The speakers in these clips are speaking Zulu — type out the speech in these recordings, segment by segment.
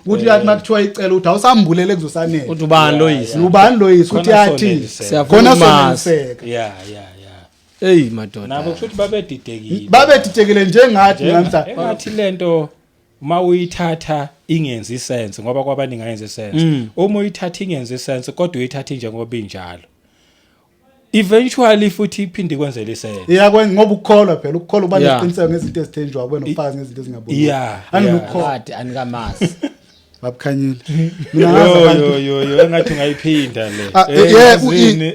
Ukuthi yathi makuthiwa icela ukuthi awusambulele kuzosanele. Uthi ubani lo yise? Ubani lo yise ukuthi Khona yathi soneliseka. Siyafuna khona ukumazi. soneliseka. Yeah. Hey madoda. Nabo kusho ukuthi babedidekile. Babedidekile njengathi namhla. Engathi lento uma uyithatha ingenzi sense ngoba kwabaningi ayenze sense. Uma uyithatha ingenzi sense kodwa uyithatha njengoba injalo. Eventually futhi iphinde ikwenzele isense. Iyakwenza ngoba ukukholwa phela ukukholwa uba nesiqiniseko ngezinto ezithenjwa kuwe nobufakazi ngezinto ezingabonakali. Anginokukholwa. Kade anikamazi. Babukhanyile. Mina ngazi Yo abantu. yo yo yo engathi ungayiphinda le. Ah, Eh, yeah, yazini,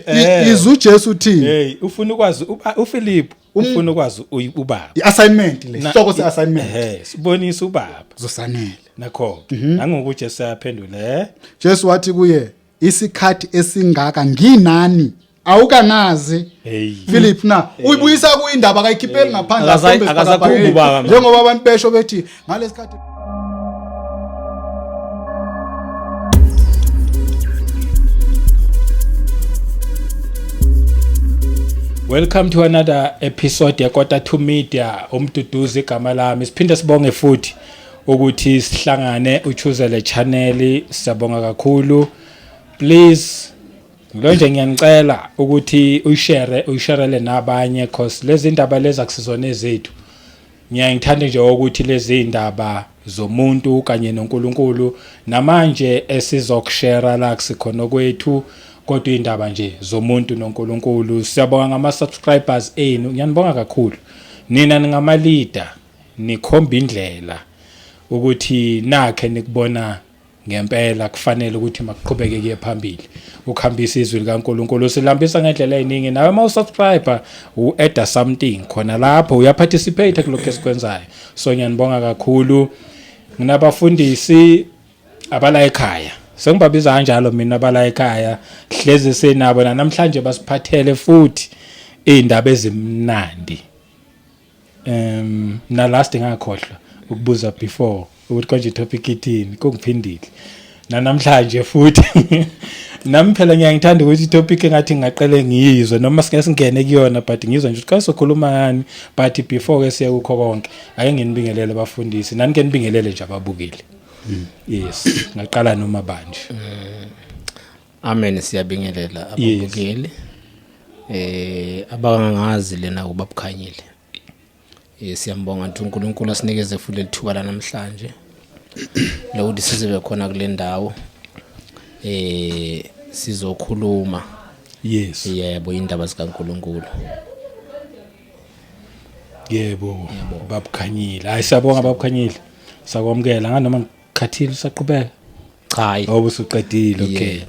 izwe uJesu uthini? Hey, ufuna ukwazi uPhilip ufuna ukwazi ubaba. I-assignment le, isihloko se-assignment. Sibonisa ubaba. Zosanele. Nakho. Nangoku uJesu ayaphendula, eh? Jesu wathi kuye, isikhathi esingaka nginani awukangazi. Hey. Philip na uyibuyisa kuyindaba akayikhipheli ngaphandle akhombe Akasakhumbi isibhakabhakeni. ubaba manje. Njengoba abantu besho bethi ngalesikhathi Welcome to another episode yeKota 2 Media. Umduduzi igama lami. Siphinde sibonge futhi ukuthi sihlangane uchoose le channel. Siyabonga kakhulu. Please lo nje ngiyanicela ukuthi uyishare uyisharele nabanye cause lezi ndaba lezi akusizona ezethu. Ngiyaye ngithande nje ukuthi lezi ndaba zomuntu kanye noNkulunkulu namanje esizokushare la kusikhona kwethu kodwa indaba nje zomuntu noNkulunkulu. Siyabonga ngama subscribers enu, ngiyanibonga kakhulu. Nina ningama leader, nikhomba indlela ukuthi nakhe nikubona ngempela kufanele ukuthi makuqhubeke kuye phambili ukuhambisa izwi likaNkulunkulu. Silambisa ngendlela eziningi. Nawe uma usubscriber u-add something khona lapho, uyaparticipate kulokho esikwenzayo. So ngiyanibonga kakhulu. Nginabafundisi abala ekhaya, sengibabiza kanjalo mina abala ekhaya, hlezi sinabo namhlanje basiphathele futhi izindaba ezimnandi. Na last ngakhohlwa ukubuza before ukuthi konje topic ithini, kungiphindile namhlanje futhi. Nami phela ngiyangithanda ukuthi itopic engathi ngingaqale ngiyizwe noma singeke singene kuyona, but ngizwe nje ukuthi xa sokhuluma ngani. But before ke siye kukho konke, ake nginibingelele abafundisi, nani ke nibingelele nje ababukeli. Yes, ngaqala noma banje. Amen, siyabingelela ababukeli. Abangazi lena ubabukhanyile. Siyambonga ukuthi uNkulunkulu asinikeze futhi lethuba la namhlanje lokuthi sizobe khona kule ndawo. Sizokhuluma. Yes. Yebo, indaba zikaNkulunkulu. Yebo, babukhanyile. Hayi siyabonga babukhanyile. Sakwamukela nganoma ngikhathile usaqhubeka. Cha. Ngoba usuqedile, okay.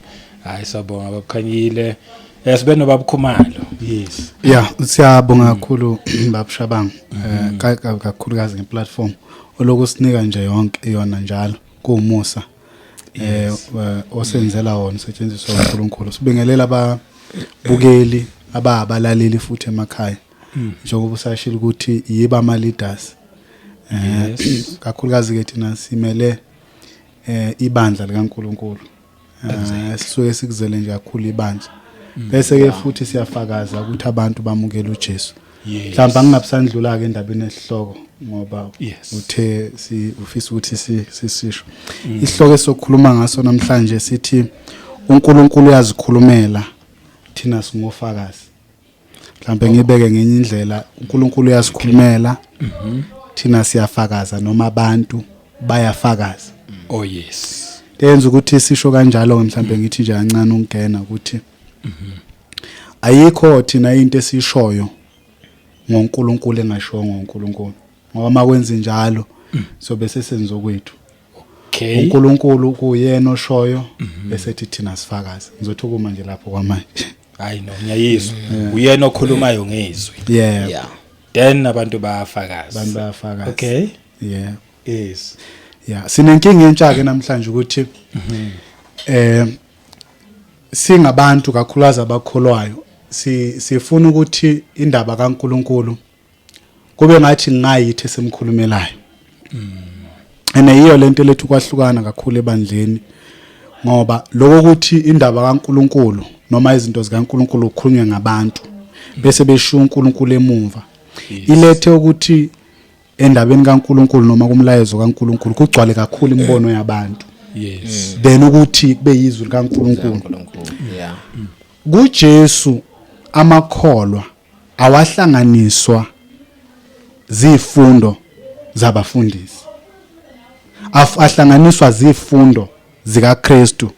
Hayi siyabonga babukhanyile. Sibe nobabukhumalo. Yes. Yeah, siyabonga kakhulu babushabang kakhulukazi ngeplatform olokusinika nje yonke yona njalo kuwumusa osenzela wona usetshenziswa uNkulunkulu. Sibingelela ababukeli ababalali futhi emakhaya. Njengoba usashilo ukuthi yiba ama leaders. Kakhulukazi ke thina simele ibandla likaNkulunkulu. Sisuke sikuzele nje kakhulu ibandla. Bese ke futhi siyafakaza ukuthi abantu bamukela uJesu. Mhlawumbe angingabusandlula ke endabeni esihloko ngoba uthe si ufisa ukuthi sisisho. Isihloko esokhuluma ngaso namhlanje sithi uNkulunkulu uyazikhulumela thina singofakazi. Mhlawumbe ngibeke ngenye indlela, uNkulunkulu uyazikhulumela thina siyafakaza noma abantu bayafakaza. Oh yes. Yenza ukuthi sisho kanjalo mhlawumbe ngithi nje kancane ungena ukuthi ayikho thina into esishoyo ngoNkulunkulu engasho ngoNkulunkulu, ngoba makwenza njalo sobe sesenzo kwethu. Okay. uNkulunkulu kuyena oshoyo bese ethi thina sifakaze. Ngizothi ukuma nje lapho kwamanje. Hayi no, ngiyayizwa. Uyena okhulumayo ngezwi. Yeah. Yeah. Then abantu bayafakaza. Abantu bayafakaza. Okay. Yeah. Yes. Yeah, sinenkinga entsha ke namhlanje ukuthi singabantu kakhulukazi abakholwayo sifuna ukuthi indaba kaNkuluNkulu kube ngathi ngayithi esimkhulumelayo. Ene yiyo lento lethu kwahlukana kakhulu ebandleni, ngoba lokho ukuthi indaba kaNkuluNkulu noma izinto zikaNkuluNkulu ukhulunywe ngabantu bese beshiya uNkulunkulu emumva, ilethe ukuthi Endabeni kaNkuluNkulu noma kumlayezo kaNkuluNkulu kugcwale kakhulu imibono yabantu. Then ukuthi kube yizwi likaNkuluNkulu. uNkulunkulu, yeah. KuJesu amakholwa awahlanganiswa zifundo zabafundisi, ahlanganiswa zifundo zikaKristu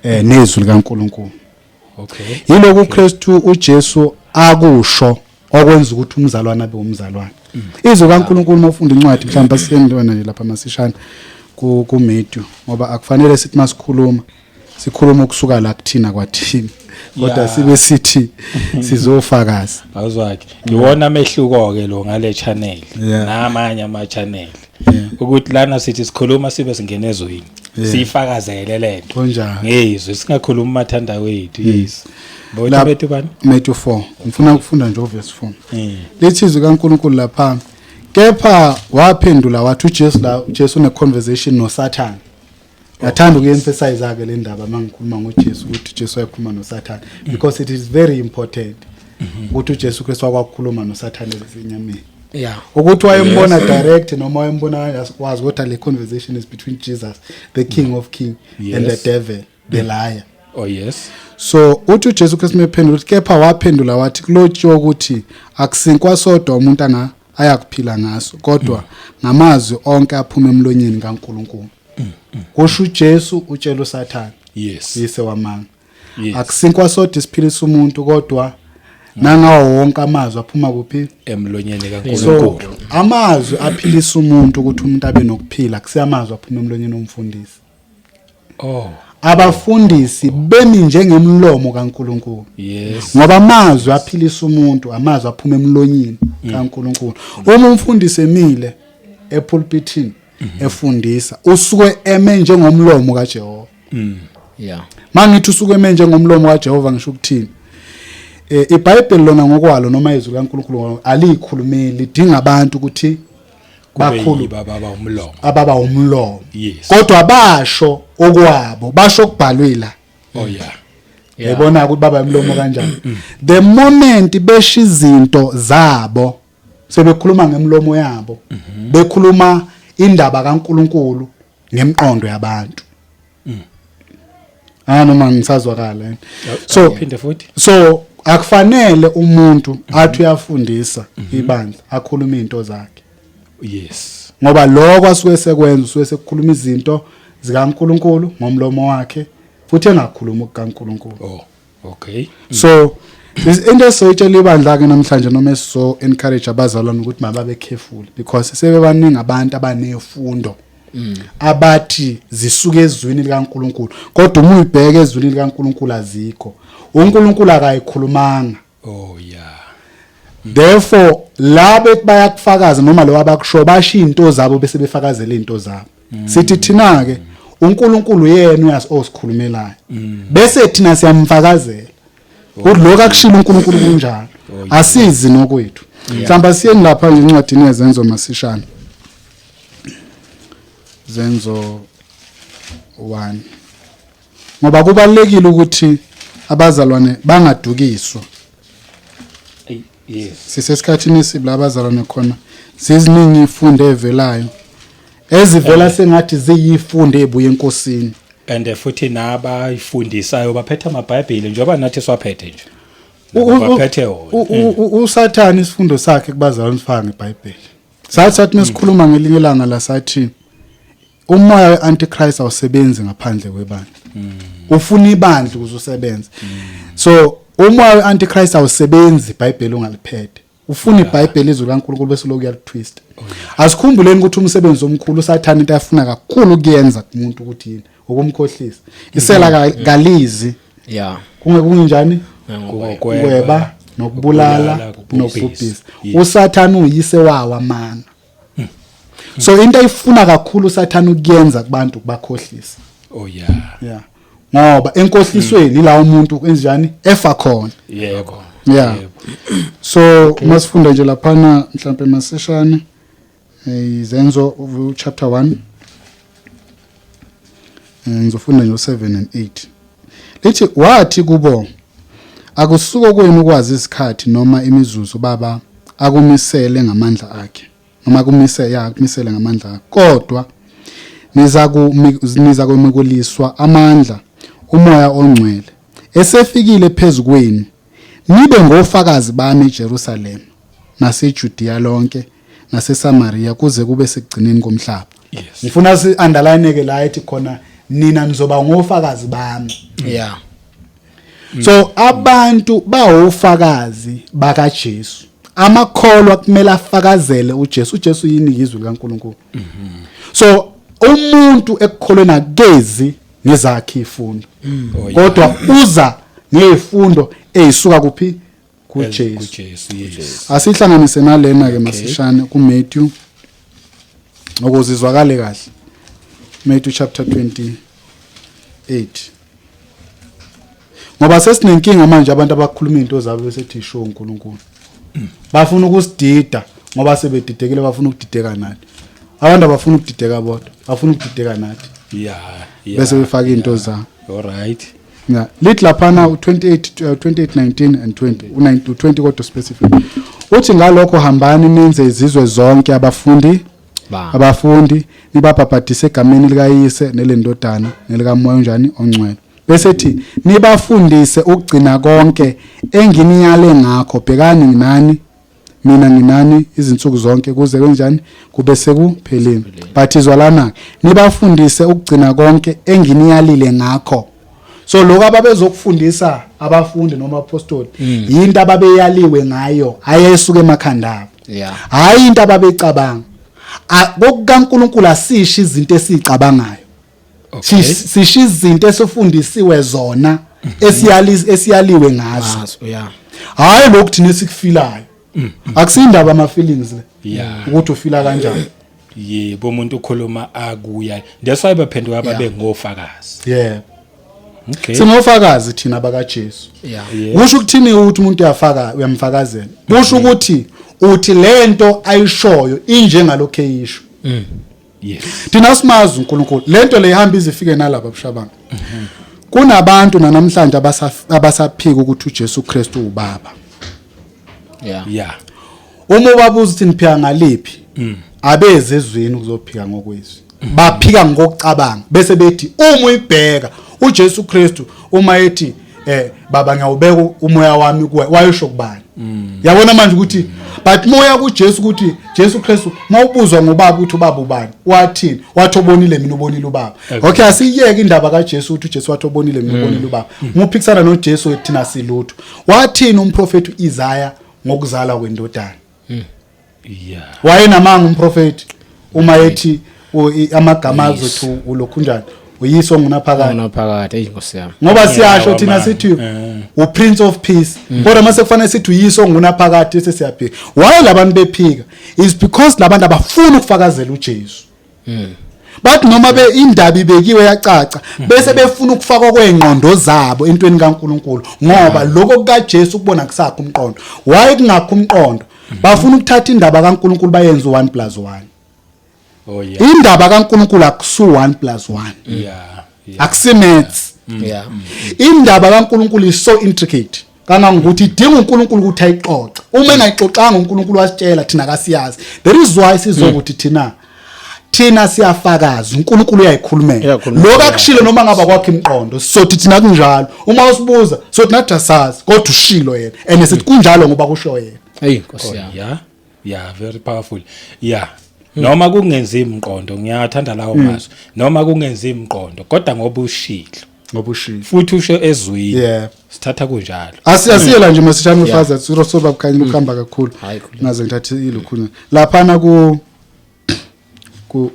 nezwi likaNkuluNkulu. Yilokhu uKristu uJesu akusho okwenza ukuthi umzalwane abe umzalwane. Izwi kaNkuluNkulu, uma ufunda incwadi, mhlawumbe asiyeni nje lapha masishane ku Matthew, ngoba akufanele sithi masikhuluma sikhuluma ukusuka la kuthina kwathina, kodwa sibe sithi sizofakaza. Awuzwakhe, iwona amehluko ke lo ngale channel namanye ama channel, ukuthi lana sithi sikhuluma sibe singena ezweni, siyifakazele lento Kunjalo. ngezwi, singakhuluma mathanda wethu. Yes, bothi bethu bani? Matthew 4, ngifuna ukufunda nje uverse 4. Lithi izwi kaNkuluNkulu lapha, kepha waphendula wathi uJesu, la uJesu une conversation noSathane. Ngathanda ukuemphasize ke le ndaba mangikhuluma ngoJesu, ukuthi uJesu wayekhuluma noSathane, because it is very important ukuthi uJesu Kristu wakwakhuluma noSathane ezinyameni. Ukuthi wayembona direct noma wayembona kanjani asikwazi, kodwa le conversation is between Jesus, the King of King, and the devil, the liar. Oh yes. So uthi uJesu Kristu mephendula ukuthi, kepha waphendula wathi, kulotshiwe ukuthi akusinkwa sodwa umuntu anga ayakuphila ngaso, kodwa ngamazwi onke aphuma emlonyeni kaNkuluNkulu. Kusho uJesu utshela uSathane, yise wamanga, akusinkwa sodwa isiphilisa umuntu, kodwa nangawo wonke amazwi aphuma kuphi? Emlonyeni So kaNkulunkulu. Amazwi aphilisa umuntu ukuthi umuntu abe nokuphila kusiyamazwi aphuma emlonyeni womfundisi. Abafundisi bemi njengemlomo kaNkuluNkulu, ngoba amazwi aphilisa umuntu amazwi aphuma emlonyeni kaNkuluNkulu. Uma umfundisi emile epulpitini efundisa, usuke eme njengomlomo kaJehova. Mangithi usuke eme njengomlomo kaJehova, ngisho ukuthini? IBhayibheli lona ngokwalo noma izwi kaNkuluNkulu alikhulumeli, lidinga abantu ukuthi Kube bakhulu yibo ababa umlomo. Ababa umlomo. Kodwa basho okwabo, basho okubhalwe la. Yayibona ukuthi baba imlomo kanjani. The moment besho izinto zabo, sebekhuluma ngemlomo yabo, bekhuluma indaba kaNkuluNkulu ngemqondo yabantu. Ah, noma ngisazwakala yini? So Phinde futhi. So akufanele umuntu athi uyafundisa ibandla akhuluma izinto zakhe, ngoba lokho asuke sekwenza usuke sekukhuluma izinto zikaNkuluNkulu ngomlomo wakhe futhi engakhuluma kukaNkuluNkulu. Oh, okay. So into esizoyitshela ibandla ke namhlanje noma esizo encourage abazalwane ukuthi mababe careful, because sebebaningi abantu abanefundo abathi zisuke ezwini likaNkuluNkulu, kodwa uma uyibheka ezwini likaNkuluNkulu azikho, uNkulunkulu akayikhulumanga. Therefore labe bayakufakaza noma lo abakusho, basho izinto zabo bese befakazela izinto zabo. Sithi thina ke uNkulunkulu yena uyasi osikhulumelayo, bese thina siyamfakazela ukuthi lokho akushilo uNkulunkulu kunjalo, asizi nokwethu. Mhlawumbe siyeni lapha nje encwadini yeZenzo masishane, Zenzo 1, ngoba kubalekile ukuthi abazalwane bangadukiswa. Sisesikhathini esibi la abazalwane khona ziziningi ifundo evelayo ezivela sengathi ziyifundo ebuye enkosini. And futhi nabayifundisayo baphethe amabhayibheli njengoba nathi siwaphethe nje. Baphethe wona. USathane isifundo sakhe kubazalwane sifaka ngeBhayibheli. Sathi mesikhuluma ngelinye ilanga la, sathi umoya weantichrist awusebenzi ngaphandle kwebandla, ufuna ibandla ukuze usebenze. So umoya weantichrist awusebenzi iBhayibheli ungaliphethe, ufuna iBhayibheli, izwi kaNkulunkulu, bese lokhu uyalitwist. Asikhumbuleni ukuthi umsebenzi omkhulu uSathane into ayafuna kakhulu ukuyenza kumuntu ukuthi yini? Ukumkhohlisa. Isela kalizi kunge kunjani? Ngokweba, ukweba nokubulala nokubhubhisa. nokubhubhisa. USathane uyise wawo amanga, so into ayifuna kakhulu uSathane ukuyenza kubantu kubakhohlisa. Yeah, ngoba enkohlisweni ila umuntu enjani efa khona. Yeah. So masifunda nje laphana mhlambe masishane, iZenzo chapter 1, ngizofunda nje u7 and 8. Lithi, wathi kubo, akusuko kwenu ukwazi isikhathi noma imizuzu Baba akumisele ngamandla akhe. Noma kumise ya kumisele ngamandla akho. Kodwa niza kumikuliswa amandla uMoya oNgcwele esefikile phezu kwenu, nibe ngofakazi bami eJerusalema naseJudiya lonke naseSamaria kuze kube sekugcineni komhlaba. Ngifuna si underline ke la ethi khona nina nizoba ngofakazi bami. So abantu bawofakazi bakaJesu. Amakholwa kumele afakazele uJesu. UJesu yini? Izwi likaNkulunkulu. So umuntu ekukholweni akezi ngezakhe ifundo, kodwa uza ngezifundo ezisuka kuphi? KuJesu. KuJesu, yes. Asihlanganise nalena ke masishane kuMatthew ukuze izwakale kahle. Matthew chapter 28, ngoba sesinenkinga manje, abantu abakhuluma izinto zabo bese sho uNkulunkulu, bafuna ukusidida ngoba sebedidekile, bafuna ukudideka nathi. Abantu abafuna ukudideka bodwa, bafuna ukudideka nathi, bese befaka into zabo. All right. Yeah, lithi laphana u28 28 19 and 20, u9 u20 kodwa specific. Uthi ngalokho hambani nenze izizwe zonke abafundi Ba. Abafundi, nibabhabhadise egameni likaYise nelendodana nelikaMoya onjani? Ongcwele. Bese thi nibafundise ukugcina konke enginiyale ngakho. Bhekani, nginani mina, nginani izinsuku zonke kuze kanjani? Kube sekupheleni. But izwalana, nibafundise ukugcina konke enginiyalile ngakho. So lokho ababezokufundisa abafundi noma apostoli yinto ababeyaliwe ngayo, ayesuka emakhanda abo, hayi into ababecabanga. KokukaNkulunkulu asisho izinto esizicabangayo. Sisho izinto esifundisiwe zona, esiyaliwe ngazo. Ngazo, yeah. Hayi lokhu thina esikufilayo. Akusindaba ama feelings le, ukuthi ufila kanjani. Yebo, umuntu ukhuluma akuya, that's why baphenduka babe ngofakazi. Singofakazi thina bakaJesu. Kusho ukuthini ukuthi umuntu uyafaka, uyamfakazela? Kusho ukuthi uthi lento ayishoyo injengalokho eyisho. Thina simazi uNkulunkulu. Lento le ihamba izifike nalapha bushabanga. Kunabantu namhlanje abasaphika ukuthi uJesu Kristu ubaba. Uma ubabuza ukuthi niphika ngaliphi, abeze ezweni ukuzophika ngokwezwi, baphika ngokucabanga, bese bethi uma uyibheka uJesu Kristu uma ethi baba ngiyawubeka umoya wami kuwe, wayesho kubani? Yabona manje ukuthi but moya kuJesu, ukuthi Jesu Kristu mawubuzwa ngobaba ukuthi ubaba ubani, wathini? Wathi obonile mina ubonile ubaba. Okay, asiyeke indaba kaJesu ukuthi uJesu wathi obonile mina ubonile ubaba. Muphikisana noJesu, thina silutho. Wathini umprofeti uIsaya ngokuzalwa kwendodana? Wayenamanga umprofeti uma ethi amagama azothi ulokhunjani, uyiso ongunaphakade? Unaphakade, eyi Nkosi yami. Ngoba siyasho thina wamanga. sithi uPrince of Peace, kodwa mase kufanele sithi uyiso ongunaphakade sesiyaphika. Why labantu bephika? Is because labantu abafuni ukufakazela uJesu. Bathi noma be indaba ibekiwe yacaca, bese befuna ukufakwa kwengqondo zabo entweni kaNkuluNkulu, ngoba lokho kukaJesu kubona kusakho umqondo. Why kungakho umqondo? Bafuna ukuthatha indaba kaNkuluNkulu bayenze u1 plus 1. Indaba kaNkuluNkulu akusu 1 plus 1. Akusi maths. Indaba kaNkuluNkulu is so intricate kangangokuthi idinga uNkulunkulu ukuthi ayixoxe. Uma engayixoxanga uNkulunkulu wasitshela, thina kasiyazi. There is why sizokuthi thina siyafakaza, uNkulunkulu uyayikhulumela. Uyakhuluma, lokho akushilo noma ngaba kwakhe imiqondo, sothi thina kunjalo. Uma usibuza sothi nathi asazi, kodwa ushilo yena and sithi kunjalo ngoba kusho yena. Eyi Nkosi yami. Yeah, very powerful, yeah. Noma kungenzi imqondo, ngiyathanda lawo mazwi, noma kungenzi imqondo, kodwa ngoba ushilo Ngoba ushilo. Futhi usho ezwini, sithatha kunjalo. Asiyela nje masishane ufaza zero soba bukhanye ukuhamba kakhulu. Hayi, khuluma. Ngaze ngithathe ilukhunya laphana ku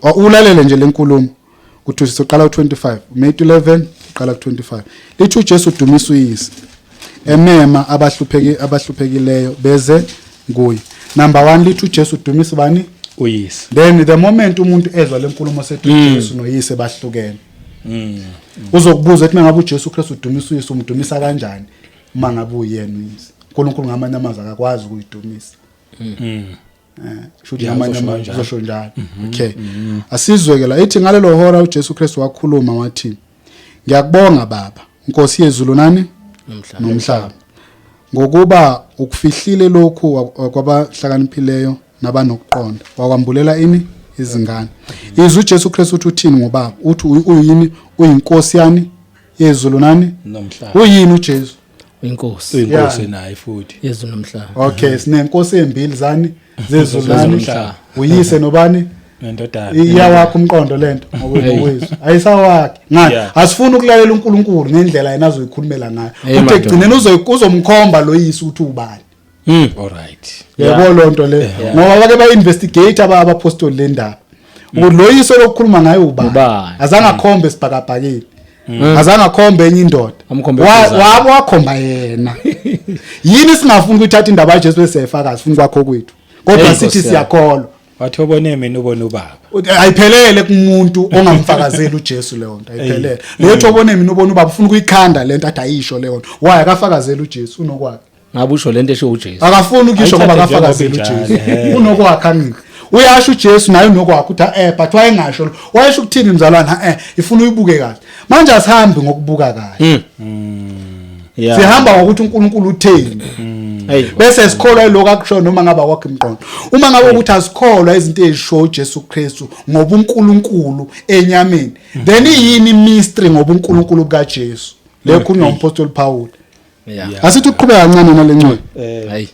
oh, ulalele nje lenkulumo kuthi siqala u25, Matthew 11 uqala ku25. Lithi uJesu udumisa uyise emema abahluphekileyo beze kuye. Number 1, lithi uJesu udumisa bani? Uyise. Then the moment umuntu ezwa lenkulumo sethi uJesu noyise bahlukene, uzokubuza ethi mangabe uJesu Kristu udumisa uyise, umdumisa kanjani uma ngabe uyena uyise? uNkulunkulu ngamanye amazwi akakwazi ukuyidumisa. Sho ukuthi Yeah, ngamanye uzosho amazwi kanjalo. uzosho njalo. Okay, asizwe ke la. Ithi ngalelo hora uJesu Kristu wakhuluma wathi, ngiyakubonga Baba, Nkosi yezulu nani? Nomhlaba. Nomhlaba, ngokuba ukufihlile lokhu kwabahlakaniphileyo. Nabanokuqonda wakwambulela ini? Izingane. Izwi uJesu Kristu uthi uthini ngobaba? Uthi uyini? Uyinkosi yani yezulu nani? Nomhlaba. Uyini uJesu? Inkosi. Uyinkosi naye futhi. Yezulu nomhlaba. Okay, sinenkosi embili zani zezulu nani? Nomhlaba. Uyise nobani? Nendodana. Iyawakho umqondo lento ngokwezwi. Ayisawakhe. Ngani? Asifuni ukulalela uNkulunkulu ngendlela yena azoyikhulumela ngayo. Hey, Uthi madoda. ekugcineni uzomkhomba lo yise ukuthi ubani. All right. Yebo lonto le. Ngoba bake ba investigate aba abapostoli le ndaba. Ukuthi lo yise lokukhuluma ngaye ubani? Ubani? Azange akhombe esibhakabhakeni. Azange akhombe enye indoda. Amkhombe eduzane. Wakhomba yena. Yini singafuni ukuthatha indaba kaJesu bese siyayifaka sifuna kwakho kwethu. Kodwa Hey, sithi Nkosi yami. siyakholwa. Wathi obone mina ubona ubaba. Ayiphelele kumuntu ongamfakazeli uJesu leyo nto, ayiphelele. Leyo thi obone mina ubona ubaba, ufuna ukuyikhanda lento athi ayisho leyo nto. Why akafakazeli uJesu unokwakhe? Ngabe usho lento esho uJesu. Akafuni ukuyisho ngoba Ayithathe akafakazeli njengoba uJesu. injalo, ehhe. Unokwakhe angithi. Uyasho uJesu naye unokwakhe uthi but wayengasho lo. Wayesho ukuthini mzalwane? Ifuna uyibuke kahle. Manje asihambi ngokubuka kahle. Yeah. Sihamba ngokuthi uNkulunkulu utheni. Hey. Bese sikholwa yiloko akusho noma ngaba kwakhe imqondo. Uma ngabe ukuthi asikholwa izinto ezisho uJesu Kristu ngoba uNkulunkulu enyameni. Then iyini mystery ngoba uNkulunkulu bukaJesu? Le khulunywa umpostoli Paul. Yeah. Asithi uqhubeka kancane nalencwadi. Hey.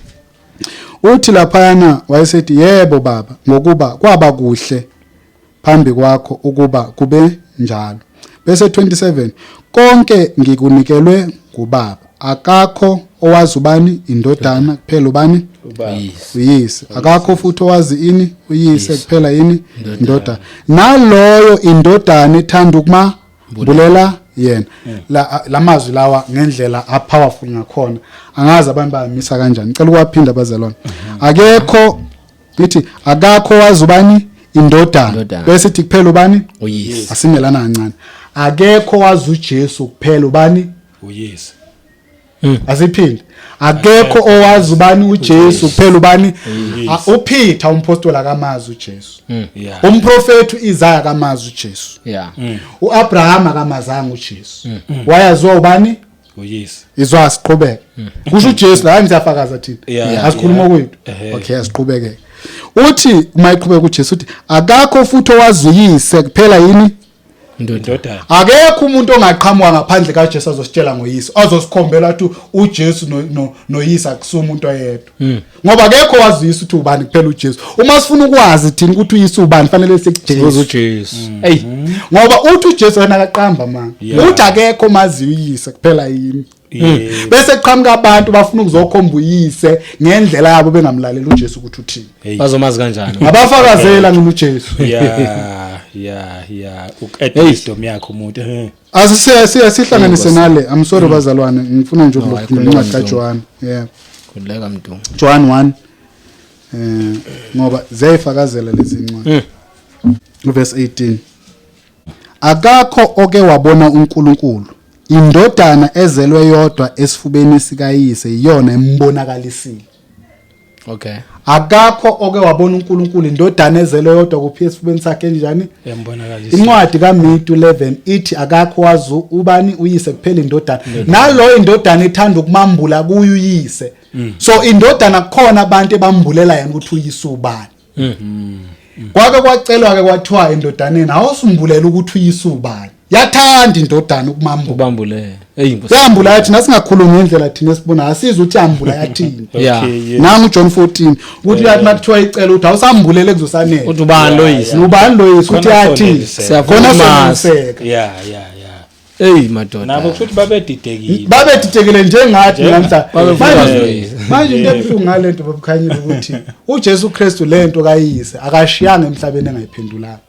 Uthi laphayana wayesethi yebo baba ngokuba kwaba kuhle phambi kwakho ukuba kube njalo. Bese 27 konke ngikunikelwe ngubaba, akakho owazi ubani indodana kuphela ubani? Ubaba. Uyise. Uyise. Akakho futhi owazi ini? Uyise kuphela ini? Indodana. Naloyo indodana ethanda ukuma bulela yena. La lamazwi lawa ngendlela a powerful ngakhona angazi abantu bayamisa kanjani. Ngicela ukuwaphinda bazalwane. Akekho ngithi akakho wazi ubani indodana, Indodana. bese ithi kuphela ubani? Uyise. Asimelana kancane. Akekho wazi uJesu kuphela ubani? Uyise. Asiphinde. Akekho owazi ubani uJesu kuphela ubani? uPeter umpostoli akamazi uJesu. Yeah. Umprofeti uIsaya akamazi uJesu. Yeah. uAbraham akamazanga uJesu. Wayaziwa ubani? Uyise. Izwa siqhubeke. Kusho uJesu la ngiyafakaza thina. Yeah, Asikhuluma yeah. kwethu. Ehhe. Okay, asiqhubeke. Uthi uma iqhubeka uJesu uthi akakho futhi owazi uyise kuphela yini? Indoda. Indodana. Akekho umuntu ongaqhamuka ngaphandle kaJesu azositshela ngoyise, azosikhombela athi uJesu noyise akusuye umuntu oyedwa. Ngoba akekho wazi uyise ukuthi ubani kuphela uJesu. Uma sifuna ukwazi thina ukuthi uyise ubani fanele Sibuza sikuJesu. uJesu. Hey. Ngoba uthi uJesu yena akaqamba manga. Yeah. Uthi akekho mazi uyise kuphela yimi. Yeah. Bese kuqhamuka abantu bafuna ukuzokhomba uyise ngendlela yabo bengamlaleli uJesu ukuthi uthini. Hey. Bazomazi kanjani? Abafakazela ngina uJesu. Yeah, yeah, yeah. Uqeda wisdom yakho umuntu. Asisiya siya sihlanganise nale. I'm sorry bazalwane, ngifuna nje No, ukulokhu ayikhululeka incwadi Mdu. kaJohn. Yeah. Khululeka Mdu. John 1 ngoba ziyayifakazela lezi incwadi. Verse 18. Akakho oke wabona uNkulunkulu. Indodana ezelwe yodwa esifubeni sikayise iyona embonakalisile. Okay. Akakho oke wabona uNkulunkulu, indodana ezelwe yodwa kuphi esifubeni sakhe njani? Embonakalisa. Incwadi kaMitu 11 ithi akakho wazi ubani uyise kuphela indodana. Naloyo indodana ethanda ukumambula kuyo uyise. So indodana kukhona abantu ebambulela yena ukuthi uyise ubani. Kwake kwacelwa ke kwathiwa endodaneni awusimbulela ukuthi uyise ubani. Yathanda indodana ukumambula. Ubambule. Hey Nkosi. Yambula yathi nasingakhulumi ngendlela thina esibona asizwe ukuthi yambula yathini. Yeah. Okay, yeah. Nangu John 14 ukuthi yathi makuthiwa icela ukuthi awusambulele kuzosanele. Uthi ubani lo yise? Ubani lo yise ukuthi Khona yathini? soneliseka. Siyafuna Khona ukumazi. soneliseka. Yeah, yeah, yeah. Hey madoda. Nabo kusho ukuthi babedidekile. Babedidekile njengathi Njenga- namhla. Babefuna Manje ukwazi. manje into ebuhlungu ngalento babukhanyile ukuthi uJesu Kristu lento kayise akashiyanga emhlabeni engayiphendulanga.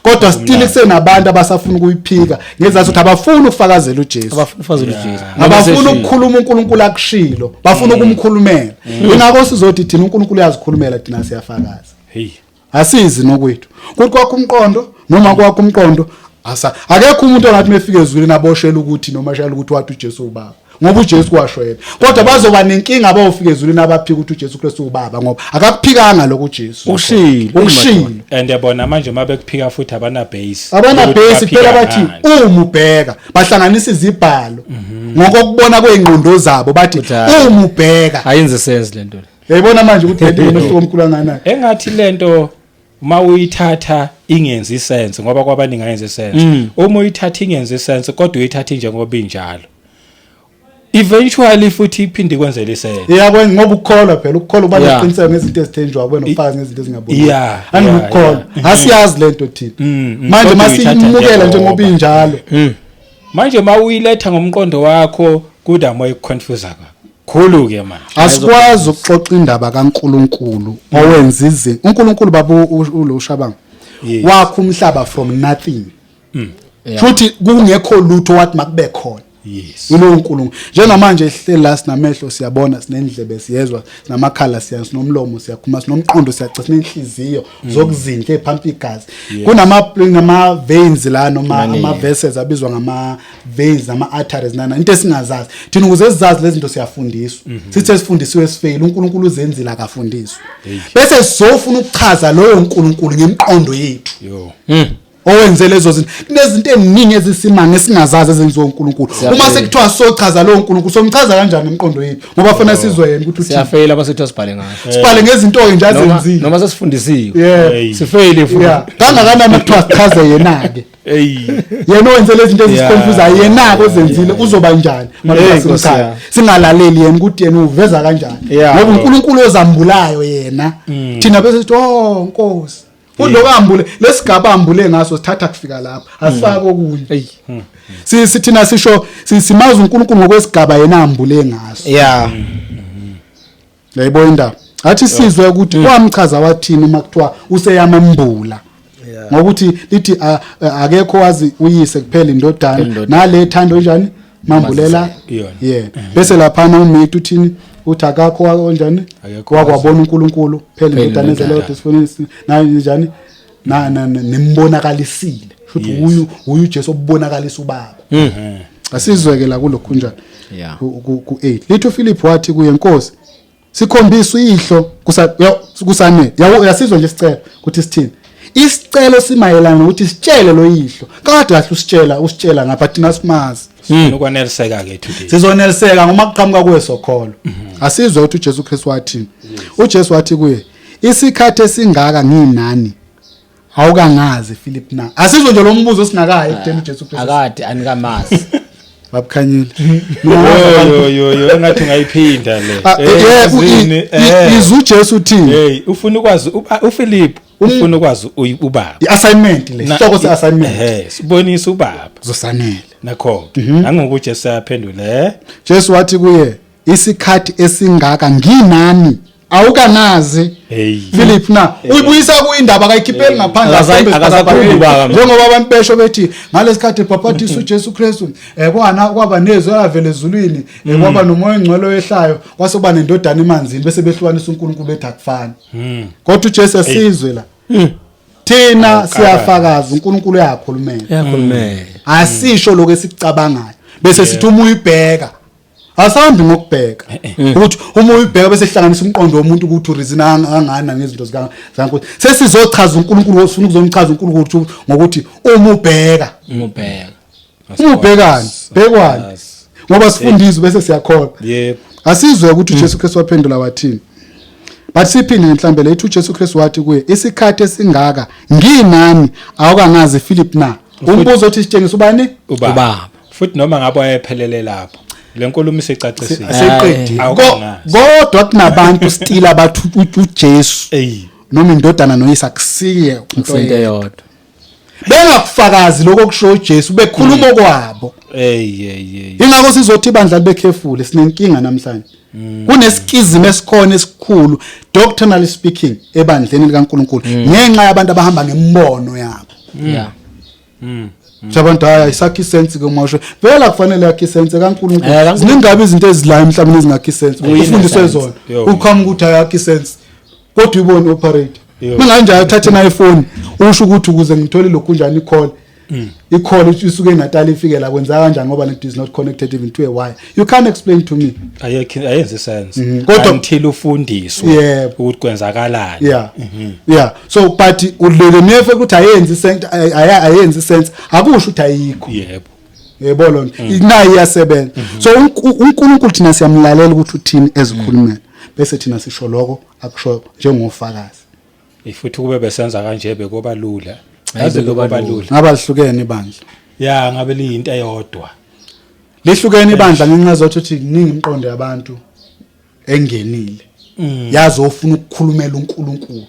Kodwa still kusenabantu abasafuna ukuyiphika ngezathu ukuthi abafuni ukufakazela uJesu. Abafuna ufazela uJesu. Abafuna ukukhuluma uNkulunkulu akushilo, bafuna ukumkhulumela. Ingakho sizothi thina uNkulunkulu uyazikhulumela thina siyafakaza. Hey. Asizi nokwethu. Kuthi kwakho umqondo noma kwakho umqondo asa akekho umuntu ongathi mefika ezulwini aboshela ukuthi noma shela ukuthi wathi uJesu ubaba. Ngoba uJesu washo yena. Kodwa bazoba nenkinga abawufika ezulwini abaphika ukuthi uJesu Kristu ubaba ngoba akakuphikanga lokho uJesu. Ukushilo. Ukushilo. And yabona manje uma bekuphika futhi abana base. Abana Yokuthi base baphika phela bathi ngani. uma ubheka bahlanganisa izibhalo ngokokubona kweingqondo zabo bathi Ukuthi hhayi. uma ubheka Ayenze sense lento le. Yayibona manje ukuthi lento inomehluko omkhulu kangakanani. Engathi lento uma uyithatha ingenzi sense, ngoba kwabaningi ayenzi sense. Uma uyithatha ingenzi sense, kodwa uyithatha njengoba injalo, eventually futhi iphinde ikwenzele isense. Iyakwenza, ngoba ukukholwa phela, ukukholwa kuba nesiqiniseko ngezinto ezithenjwa, kube nofakazi ngezinto ezingabonakali. Anginokukholwa, asiyazi lento thina. Manje Kodwa uyithatha masiyimukela njengoba. Njengoba injalo. Manje uma uyiletha ngomqondo wakho kuda more iku-confuse kakhulu ke manje. Asikwazi ukuxoxa indaba kaNkuluNkulu owenza izinto. uNkulunkulu baba ulo ushabanga wakha umhlaba from nothing. Futhi kungekho lutho, wathi makube khona. Yilowo uNkulunkulu. Njengamanje sihleli la, sinamehlo siyabona, sinendlebe siyezwa, sinamakhala siya, sinomlomo siyakhuluma, sinomqondo siyaca, sinenhliziyo zokuzindla ephampa igazi. Kunama nama veins la, noma Maningi. ama vessels abizwa ngama veins nama arteries, nana into esingazazi thina. Ukuze sizazi lezi zinto siyafundiswa. Sithe sifundisiwe, sifeyile. uNkulunkulu uzenzile, akafundiswa, bese sizofuna ukuchaza loyo uNkulunkulu ngemiqondo yethu Yo. owenze lezo zinto. Kunezinto eziningi ezisimanga esingazazi ezenziwa uNkulunkulu. Uma Siyafeyila. sekuthiwa sochaza lowo uNkulunkulu, somchaza kanjani ngemiqondo yethu? Ngoba fanele sizwe yena ukuthi uthini. Siyafeyila basithi sibhale ngaso. Sibhale ngezinto nje Noma azenzile. noma sesifundisiwe. Yeah. Sifeyile futhi. Yeah, kangakanani kuthiwa sichaze yena-ke, Hey. yena owenze lezi zinto ezisi-confuse, yena-ke ozenzile, uzoba njani? Hey, Manje Nkosi simchaze yami. singalaleli yena ukuthi yena uveza kanjani, ngoba uNkulunkulu ozambulayo yena, thina bese sithi, "Oh Nkosi." Futhi lokho ambule, lesigaba ambule ngaso sithatha kufika lapha, asifake okunye. Hey. Sithina sisho simazi uNkulunkulu ngokwesigaba yena ambule ngaso. Yayibona indaba, athi sizwe ukuthi wamchaza wathini uma kuthiwa useyamembula, ngokuthi lithi akekho wazi uyise kuphela indodana, Indodana. nale thando njani mambulela Iyona. Yeah, bese laphana uMithi uthini? Uthi akakho onjani Akekho wakwabona uNkulunkulu phela Phela indodana indodana. ezelodwa esifundisi nayo njani na nimbonakalisile, futhi uyu uJesu obubonakalisa ubaba. Asizweke la kulokhu njani ku 8. Lithi uPhilip wathi kuye, "Nkosi, sikhombisa uyihlo kusanele." Uyasizwa nje isicelo ukuthi sithini? Isicelo simayelana nokuthi sitshele lo yihlo. Kade kahle usitshela ngapha, thina simazi. Sifuna ukwaneliseka ke today. Sizoneliseka ngoma kuqhamuka kuwe sokholo. Asizwe ukuthi uJesu Kristu wathini. UJesu wathi kuye, "Isikhathi esingaka nginani, awukangazi, Philip na?" Asizwe nje lo mbuzo singakayi ekuteni uJesu Kristu Akade anikamazi. Babukhanyile. Yo yo yo, engathi ungayiphinda le. Ah, Eh, yazini, izwe uJesu uthini. Hey, ufuna ukwazi uPhilip ufuna ukwazi ubaba. I-assignment le, isihloko se-assignment. Sibonisa ubaba. Zosanele. Nakho nangoku uJesu ayaphendula eh. Jesu wathi kuye, "Isikhathi esingaka nginani, awukanazi, Hey. Philip na?" Uyibuyisa kuyindaba, akayikhipheli ngaphandle. Akhombe Akasakhulumi isibhakabhakeni. ubaba. Njengoba abantu besho bethi ngalesikhathi ebhaphathisa uJesu Kristu, kwana kwaba nezwi elavela ezulwini, kwaba nomoya ongcwele owehlayo, kwase kuba nendodana emanzini, bese behlukanisa uNkulunkulu bethi akufani. Kodwa uJesu, asizwe la, thina siyafakaza uNkulunkulu uyakhulumela. Uyakhulumela. Asisho lokho esikucabangayo bese sithi uma uyibheka. Asambi ngokubheka ukuthi uma uyibheka bese hlanganisa umqondo womuntu ukuthi u-reason angana ngezinto zika zikaNkulunkulu. Sesizochaza uNkulunkulu, usifuna ukuzomchaza uNkulunkulu ngokuthi uma ubheka. Umubheka. Uma ubhekani, bhekwani, ngoba sifundiswe bese siyakholwa. Asizwe ukuthi uJesu Kristu waphendula wathini. But siphinde mhlambe lethu, uJesu Kristu wathi kuye, "Isikhathi esingaka nginani, awukangazi, Philip na?" Umbuzo othi sitshengisa ubani? Ubaba. Ubaba. Futhi noma ngabe wayephelele lapho, le nkulumo isecacisile. Seqedile. Awukangazi. Kodwa kunabantu still abathi uJesu Ey. noma indodana noyise akusiye into Into eyodwa. eyodwa. Bengakufakazi lokho kusho uJesu, bekhuluma kwabo. Hey hey hey. Ingakho sizothi ibandla libe careful, sinenkinga namhlanje. Kune-schism esikhona esikhulu, doctrinally speaking, ebandleni likaNkuluNkulu ngenxa yabantu abahamba ngembono yabo. Abantu, hayi, ayisakhi sense ke uma usho vela kufanele yakhe sense kaNkuluNkulu. kaNkulunkulu. Ziningi izinto ezila emhlabeni ezingakhi sense, ufundiswe sense. zona. Yo. Uqhamuka ukuthi ayakhi sense, kodwa uyibone operate. Yo. Manje uthathe na iPhone, usho ukuthi ukuze ngithole lokhu njani, i-call isuke eNatal ifike la, kwenza kanjani? Ngoba it is not connected even to a wire. You can't explain to me. Ayekho, ayenzi sense. Kodwa- Until ufundiswe Yebo. ukuthi kwenzakalani. Yeah, so but ulele nefe ukuthi ayenzi sense, ayenzi sense, akusho ukuthi ayikho. Yebo, lona inayo iyasebenza. So uNkulunkulu thina siyamlalela ukuthi uthini ezikhulumela. Bese thina sisho lokho akusho njengofakazi. Futhi kube besenza kanje bekuba lula. Hayi, Yazi bekuba bekuba lula. lula. Ngaba lihlukene ibandla. Ya, ngabe liyinto eyodwa. Lihlukene ibandla ngenxa zokuthi ukuthi kuningi imiqondo yabantu engenile. Yazi ofuna ukukhulumela uNkulunkulu.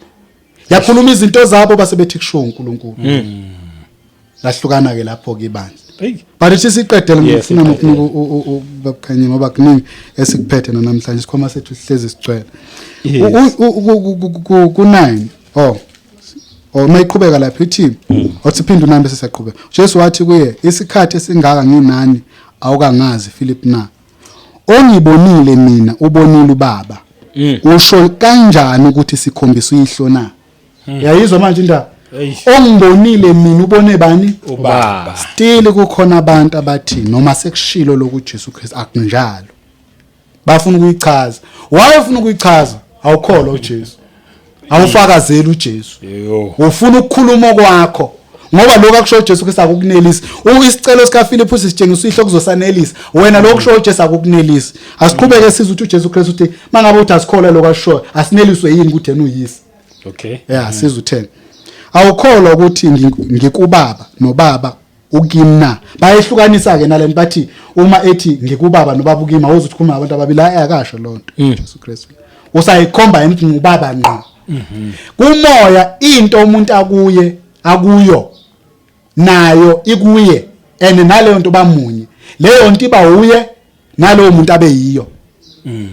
Yakhuluma izinto zabo base bethi kusho uNkulunkulu. Lahlukana ke lapho ke ibandla. Hey. But ithi siqedele, Yes, ngifuna siqedele. nokunika uBabkhanye ngoba kuningi esikuphethe namhlanje, isikhwama sethu sihlezi sigcwele. Yes. Ku 9, oh, mayiqhubeka lapha ithi, othi phinda u9 bese siyaqhubeka. Jesu wathi kuye, "Isikhathi esingaka nginani, awukangazi, Philip, na? Ongibonile mina ubonile uBaba. Usho kanjani ukuthi sikhombisa uyihlo na?" Yayizwa manje indaba? Eish. Ongibonile mina ubone bani? Ubaba. Still kukhona abantu abathi noma sekushilo lokhu Jesu Christ, akunjalo. Bafuna ukuyichaza. Why ufuna ukuyichaza? Awukholwa uJesu, awufakazeli uJesu. Yo. Ufuna ukukhuluma kwakho ngoba lokho akusho uJesu Kristu akukunelisi. Isicelo sika Philip sisitshengisa uyihlo kuzosanelisa wena, lokho kusho uJesu akukunelisi. Asiqhubeke sizwe ukuthi uJesu Kristu uthi mangabe uthi asikholwa lokho ashoyo, asineliswe yini ukuthi yena uyisi? Okay. Ya, sizwe u10. "Awukholwa ukuthi ngikubaba nobaba ukimi na?" Bayehlukanisa ke nalento, bathi uma ethi ngikubaba nobaba ukimi, awuzuthi ukhuluma ngabantu ababili. Hayi, akasho lonto Jesu Kristu, usayikhomba yena ukuthi ngubaba ngqo. Kumoya into umuntu akuye akuyo nayo ikuye, and naleyo nto bamunye, leyo nto iba uye nalowo muntu abe yiyo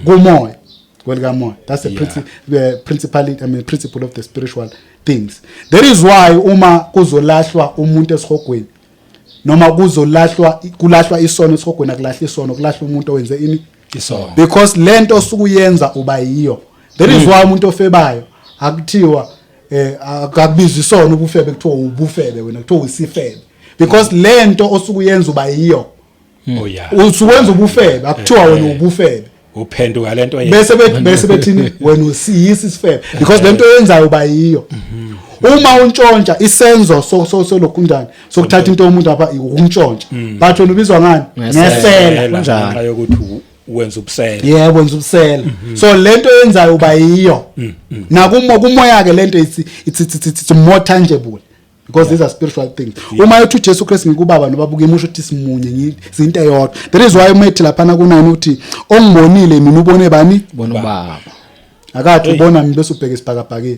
kumoya, kwelikamoya. That's the the principal, I mean, principle of the spiritual things. That is why uma kuzolahlwa umuntu esihogweni noma kuzolahlwa, kulahlwa isono esihogweni, akulahla isono, kulahlwa umuntu owenze ini? Isono. Because lento osukuyenza uba yiyo. That is why umuntu ofebayo akuthiwa akubizwa isono ubufebe, kuthiwa ubufebe wena, kuthiwa usifebe, because lento osukuyenza uba yiyo. Oh yeah. Usuwenza ubufebe, akuthiwa wena ubufebe. Uphenduka lento yenza. Bese bethini? Wena usiyisi isifebe, because lento oyenzayo uba yiyo. Uma untshontsha, isenzo so so solokhunjani sokuthatha into yomuntu apha ukuntshontsha, but wena ubizwa ngani? Ngesela. Ngesela. Kunjalo. Ngenxa yokuthi wenza ubusela. Yebo, wenza ubusela. So lento oyenzayo uba yiyo. Nakumo kumoya ke lento it's more tangible because these are spiritual things. Uma ethi uJesu Kristu ngikubaba nobaba ukimi, usho ukuthi simunye, sinto eyodwa. That is why uma ethi laphana ku9 uthi ongibonile mina ubone bani? Bona ubaba. Akathi ubona mina bese ubheka isibhakabhakeni,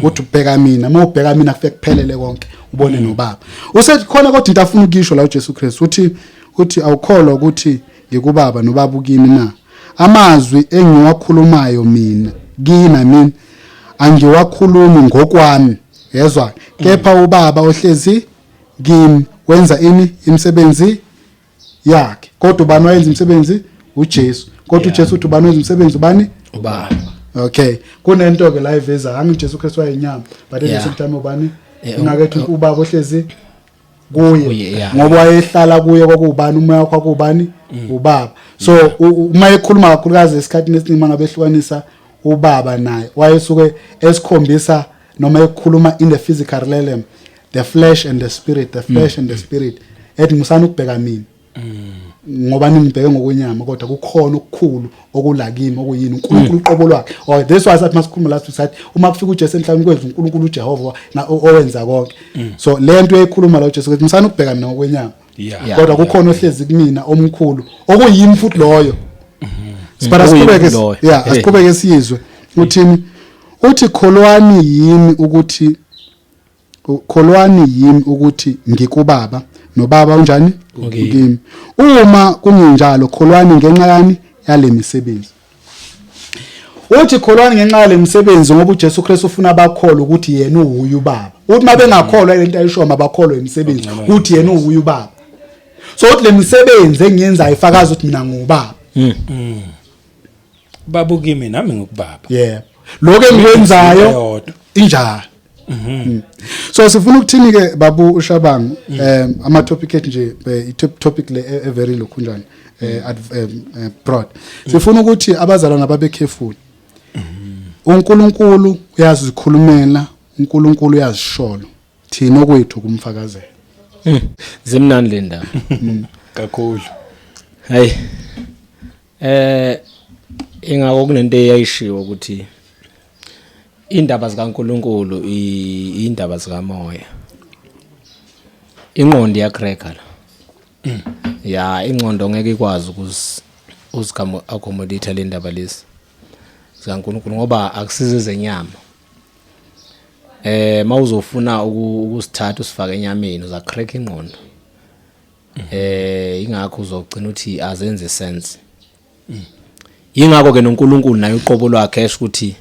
uthi ubheka mina. Uma ubheka mina kufike kuphelele konke, ubone nobaba. Usethi khona kodwa into afuna ukisho la uJesu Kristu, uthi awukholwa ukuthi ngikubaba nobaba ukimi na? Amazwi engiwakhulumayo mina kina mina angiwakhulumi ngokwami, yezwa, kepha ubaba ohlezi kimi wenza ini? Imisebenzi yakhe. Kodwa ubani wayenza imisebenzi? uJesu. Kodwa uJesu uthi ubani wenza imisebenzi? Ubani? Ubaba. Okay, kunento ke la iveza angi uJesu Kristu wayenyama, but at the same time ubani? Ingakethu ubaba ohlezi kuye. Kuye, yeah. Ngoba wayehlala kuye kwakubani? Umoya wakho kwakubani? Ubaba. So uma ekhuluma kakhulukazi esikhathini esiningi mangabe ehlukanisa ubaba naye, wayesuke esikhombisa noma ekhuluma in the physical realm, the flesh and the spirit, the flesh and the spirit. Ethi musana ukubheka mina ngoba ningibheke ngokwenyama, kodwa kukhona okukhulu okula kimi, okuyini? uNkulunkulu uqobo lwakhe. Oh, this was sathi masikhuluma last week, sathi uma kufika uJesu emhlabeni kwethu, uNkulunkulu uJehova owenza konke. So lento eyayikhuluma la uJesu ukuthi musana ukubheka mina ngokwenyama, kodwa kukhona ohlezi kumina omkhulu, okuyimi futhi loyo. Sibara Okuyimi siqhubeke. loyo. Yeah, asiqhubeke siyizwe uthini. Uthi kholwani yimi ukuthi ngikubaba nobaba unjani? Ukimi. Kimi. Uma kungenjalo, kholwani ngenxa yani? Yale misebenzi. Uthi kholwani ngenxa yale misebenzi ngoba uJesu Kristu ufuna abakholwe ukuthi yena uwuye ubaba. Uthi mabengakholwa lento ayisho, mabakholwe imisebenzi ukuthi yena uwuye ubaba. So uthi le misebenzi engiyenzayo ifakaza ukuthi mina ngubaba. Baba ukimi, nami ngikubaba. Yebo, lokho engikwenzayo Eyodwa. injalo. So sifuna ukuthini ke, babu uShabangu? Ama topic ethu nje, i topic le e very lokhunjani, broad. Sifuna ukuthi abazalwana babe careful. uNkulunkulu uyazikhulumela, uNkulunkulu uyazisholo, thina okwethu kumfakazela. Zimnandi le ndaba. Kakhulu. Hayi. Ingakho kunento eyayishiwo ukuthi indaba zikaNkuluNkulu indaba zikamoya. Ingqondo iyacracker la. Ya, ingqondo ngeke ikwazi ukuzi uzikamo accommodate le ndaba lezi zikaNkuluNkulu ngoba akusize ezenyama. Mawuzofuna ukusithatha usifake enyameni uza crack ingqondo. Ingakho uzogcina uthi azenze sense. Ingakho ke noNkulunkulu naye uqobo lwakhe esho ukuthi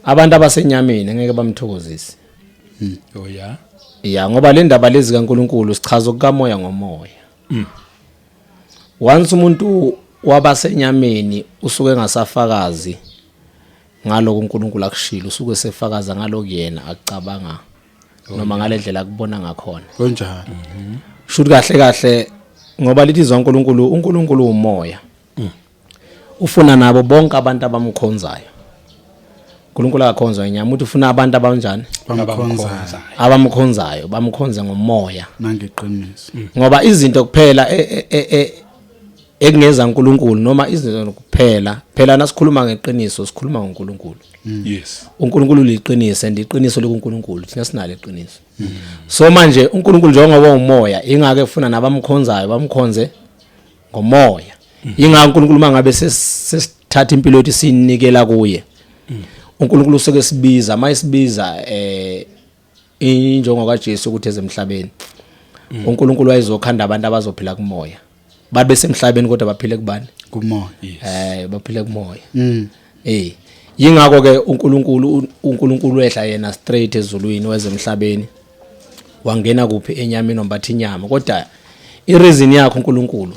abantu abasenyameni ngeke bamthokozise. Oh yeah. Ya, ngoba le ndaba lezi kaNkulunkulu sichaza okukamoya ngomoya. Once umuntu wabasenyameni usuke engasafakazi ngaloko uNkulunkulu akushilo, usuke sefakaza ngaloko yena akucabanga noma ngalendlela akubona ngakhona. Kunjalo. Shuthi kahle kahle ngoba lithi izwi uNkulunkulu, uNkulunkulu umoya. Ufuna nabo bonke abantu abamkhonzayo. uNkulunkulu akakhonzwa inyama, uthi ufuna abantu abanjani? Bamkhonzayo. Abamkhonzayo, bamkhonze ngomoya nangeqiniso. Ngoba izinto kuphela ekungeza uNkulunkulu noma izinto kuphela, phela nasikhuluma ngeqiniso sikhuluma ngoNkulunkulu. uNkulunkulu uliqiniso and iqiniso likuNkulunkulu, thina sinalo iqiniso. So manje uNkulunkulu njengoba umoya, ingake efuna nabamkhonzayo bamkhonze ngomoya. Ingakho uNkulunkulu mangabe sesithatha impilo yethu siyinikela kuye, uNkulunkulu usuke sibiza, mayisibiza injongo kaJesu ukuthi ezemhlabeni. uNkulunkulu wayezokhanda abantu abazophila kumoya, babe semhlabeni kodwa baphile kubani? Kumoya. Baphile kumoya. Yingakho ke uNkulunkulu wehla yena straight ezulwini wezemhlabeni, wangena kuphi? Enyameni, wambatha inyama. Kodwa ireason yakhe uNkulunkulu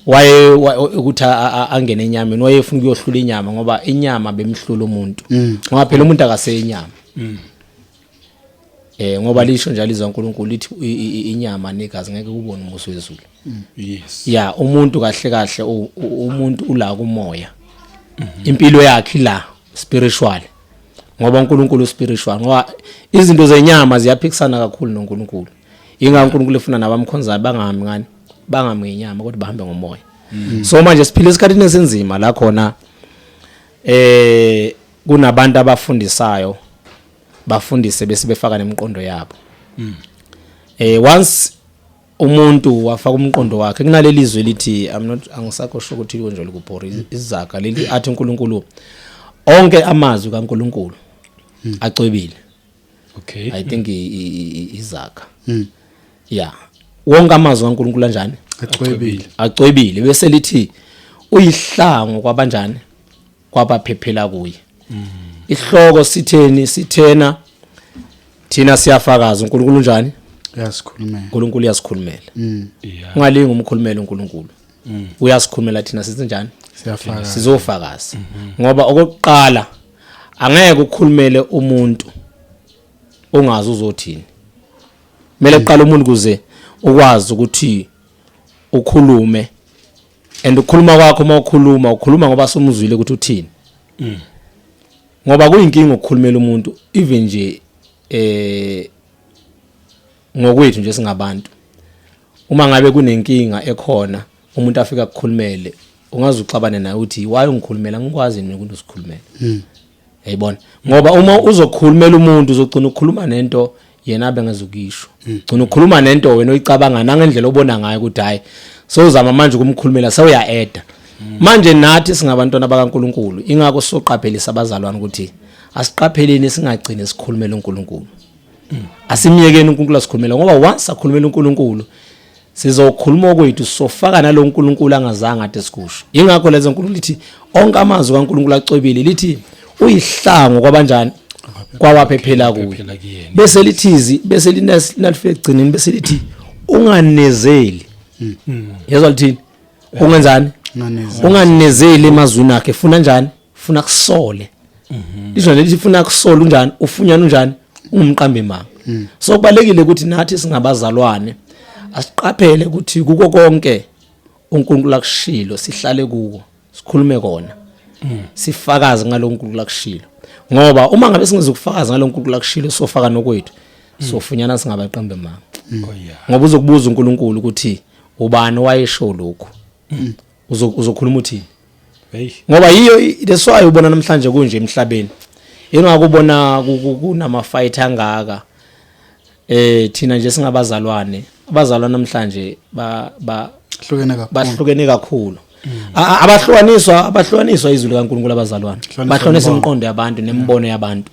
waye ukuthi angene enyameni, wayefuna ukuyohlula inyama, ngoba inyama bemhlula umuntu, ngoba phela umuntu akaseyinyama. Ngoba lisho njalo izwi kaNkulunkulu lithi inyama negazi ngeke kubone umuso wezulu. Ya, umuntu kahle kahle umuntu ula kumoya. Impilo yakhe la spiritual. Ngoba uNkulunkulu spiritual, ngoba izinto zenyama ziyaphikisana kakhulu noNkulunkulu. Ingakho uNkulunkulu efuna nabamkhonzayo bangahambi ngani? Bangahambi ngenyama kodwa bahambe ngomoya. So manje siphila esikhathini esinzima la khona kunabantu abafundisayo, bafundise bese befaka nemiqondo yabo. Once umuntu wafaka umqondo wakhe kunaleli zwi lithi, I'm not, angisakho sure ukuthi konje likubhori izaga leli athi uNkulunkulu onke amazwi kaNkulunkulu acwebile. I think izaga. Yeah, wonke amazwi kaNkulunkulu anjani? Acwebile. Acwebile, bese lithi uyihlango kwabanjani? Kwabaphephela kuye. Ihloko sitheni? Sithena thina siyafakaza uNkulunkulu unjani? Uyasikhulumela. uNkulunkulu uyasikhulumela. Ungalingi umkhulumela uNkulunkulu, uyasikhulumela thina sithi njani? Siyafakaza. Sizofakaza, ngoba okokuqala angeke ukukhulumele umuntu ongazi uzothini. Kumele kuqala umuntu kuze ukwazi ukuthi ukhulume, and ukukhuluma kwakho, uma ukhuluma, ukhuluma ngoba sumuzwile ukuthi uthini, ngoba kuyinkinga ukukhulumela umuntu. Even nje ngokwethu nje singabantu, uma ngabe kunenkinga ekhona, umuntu afika akukhulumele, ungaze uxabane naye uthi, "Why ungikhulumela? Ngikwazi mina ukuthi usikhulumele." Yayibona, ngoba uma uzokhulumela umuntu uzogcina ukukhuluma nento yena abe ngezukisho, gcina ukukhuluma nento wena oyicabanga nangendlela obona ngayo ukuthi hayi, sowuzama manje ukumkhulumela, sewuya-eda. Manje nathi singabantwana bakaNkuluNkulu, ingakho soqaphelisa abazalwane ukuthi asiqapheleni singagcini sikhulumela uNkulunkulu. Asimyekeni uNkulunkulu asikhulumela, ngoba once akhulumela uNkulunkulu sizokhuluma okwethu, sofaka nalo uNkulunkulu angazange ade sikusho. Ingakho lezo uNkulunkulu lithi onke amazwi kaNkulunkulu acwebile, lithi uyihlango kwabanjani? Kwawaphephela kuye. Phela kuyena. Bese lithizi, bese linalifika ekugcineni, bese lithi unganezeli. Yezwa lithini? Ungenzani? Unganezeli. Unganezeli emazwini akhe. Funa njani? Funa kusole. Lisho nje lithi funa kusole unjani? Ufunyana unjani? Ungumqambi manga. So kubalekile ukuthi nathi singabazalwane asiqaphele ukuthi kuko konke uNkulunkulu akushilo sihlale kuko, sikhulume kona, sifakaze ngalo uNkulunkulu akushilo, ngoba uma ngabe singezukufakaza ngalo uNkulunkulu akushilo sofaka nokwethu, sofunyana singabaqambi manga. Oh yeah. Ngoba uzokubuza uNkulunkulu ukuthi ubani owayesho lokhu, uzokhuluma uthini? Hey. Ngoba yiyo that's why ubona namhlanje kunje emhlabeni. Ingakubona kunama fight angaka. Thina nje singabazalwane, abazalwane namhlanje ba ba hlukene kakhulu. Bahlukene kakhulu. Abahlukaniswa izwi likaNkulunkulu abazalwane. Hlukaniswa Bahlukanisa imibono. imiqondo yabantu nemibono yabantu.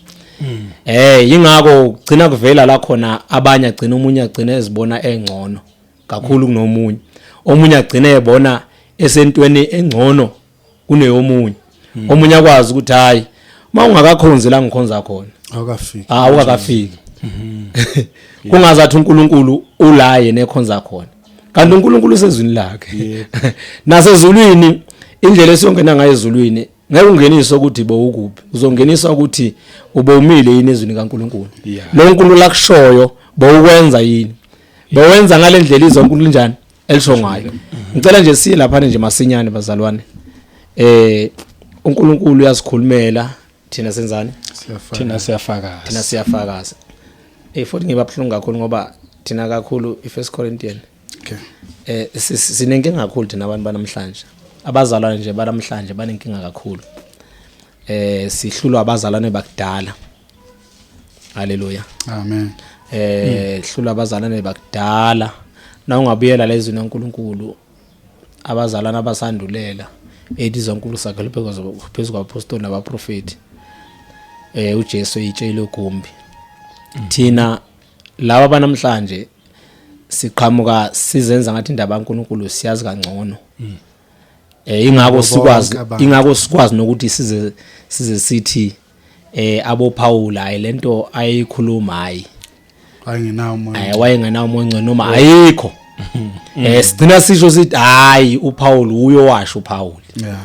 Ingakho kugcina kuvela la khona abanye agcina omunye agcina ezibona engcono kakhulu kunomunye. Omunye agcina ebona esentweni engcono kuneyomunye. Omunye akwazi ukuthi hayi mawungakakhonzi la ngikhonza khona. Awukafiki. Awukakafiki. Kungazathi uNkulunkulu ula yena ekhonza khona. Kanti uNkulunkulu usezwini lakhe. Nasezulwini indlela esiyongena ngayo ezulwini ngeke ungeniswe ukuthi bowukuphi. Uzongeniswa ukuthi ubowumile yini ezwini kaNkulunkulu. Lo uNkulunkulu akushoyo bowukwenza yini? Bowenza ngalendlela izwi uNkulunkulu njani elisho ngayo. Ngicela nje siye lapha nje masinyane bazalwane. uNkulunkulu uyasikhulumela thina senzani? Siyafana. Thina siyafakaza. Thina siyafakaza. Futhi ngiba buhlungu kakhulu ngoba thina kakhulu iFirst Corinthian. Okay. Sinenkinga kakhulu thina abantu banamhlanje. Abazalwane nje banamhlanje banenkinga kakhulu. Sihlulwa abazalwane bakudala. Hallelujah. Amen. Hlulwa abazalwane bakudala. Na ungabuyela lezwi laNkulunkulu abazalwane abasandulela ethi izonkulu sakhe phezu kwabaphostoli nabaprofeti. uJesu eyitshela ugumbi. Thina laba banamhlanje siqhamuka sizenza ngathi indaba kaNkulunkulu siyazi kangcono. Ingakho sikwazi ingakho sikwazi nokuthi size sithi aboPaul hayi lento ayikhuluma hayi wayengenawo umoya wayengenawo umoya ongcwele noma ayikho. Sigcina sisho sithi hayi uPaul uyo washo uPaul.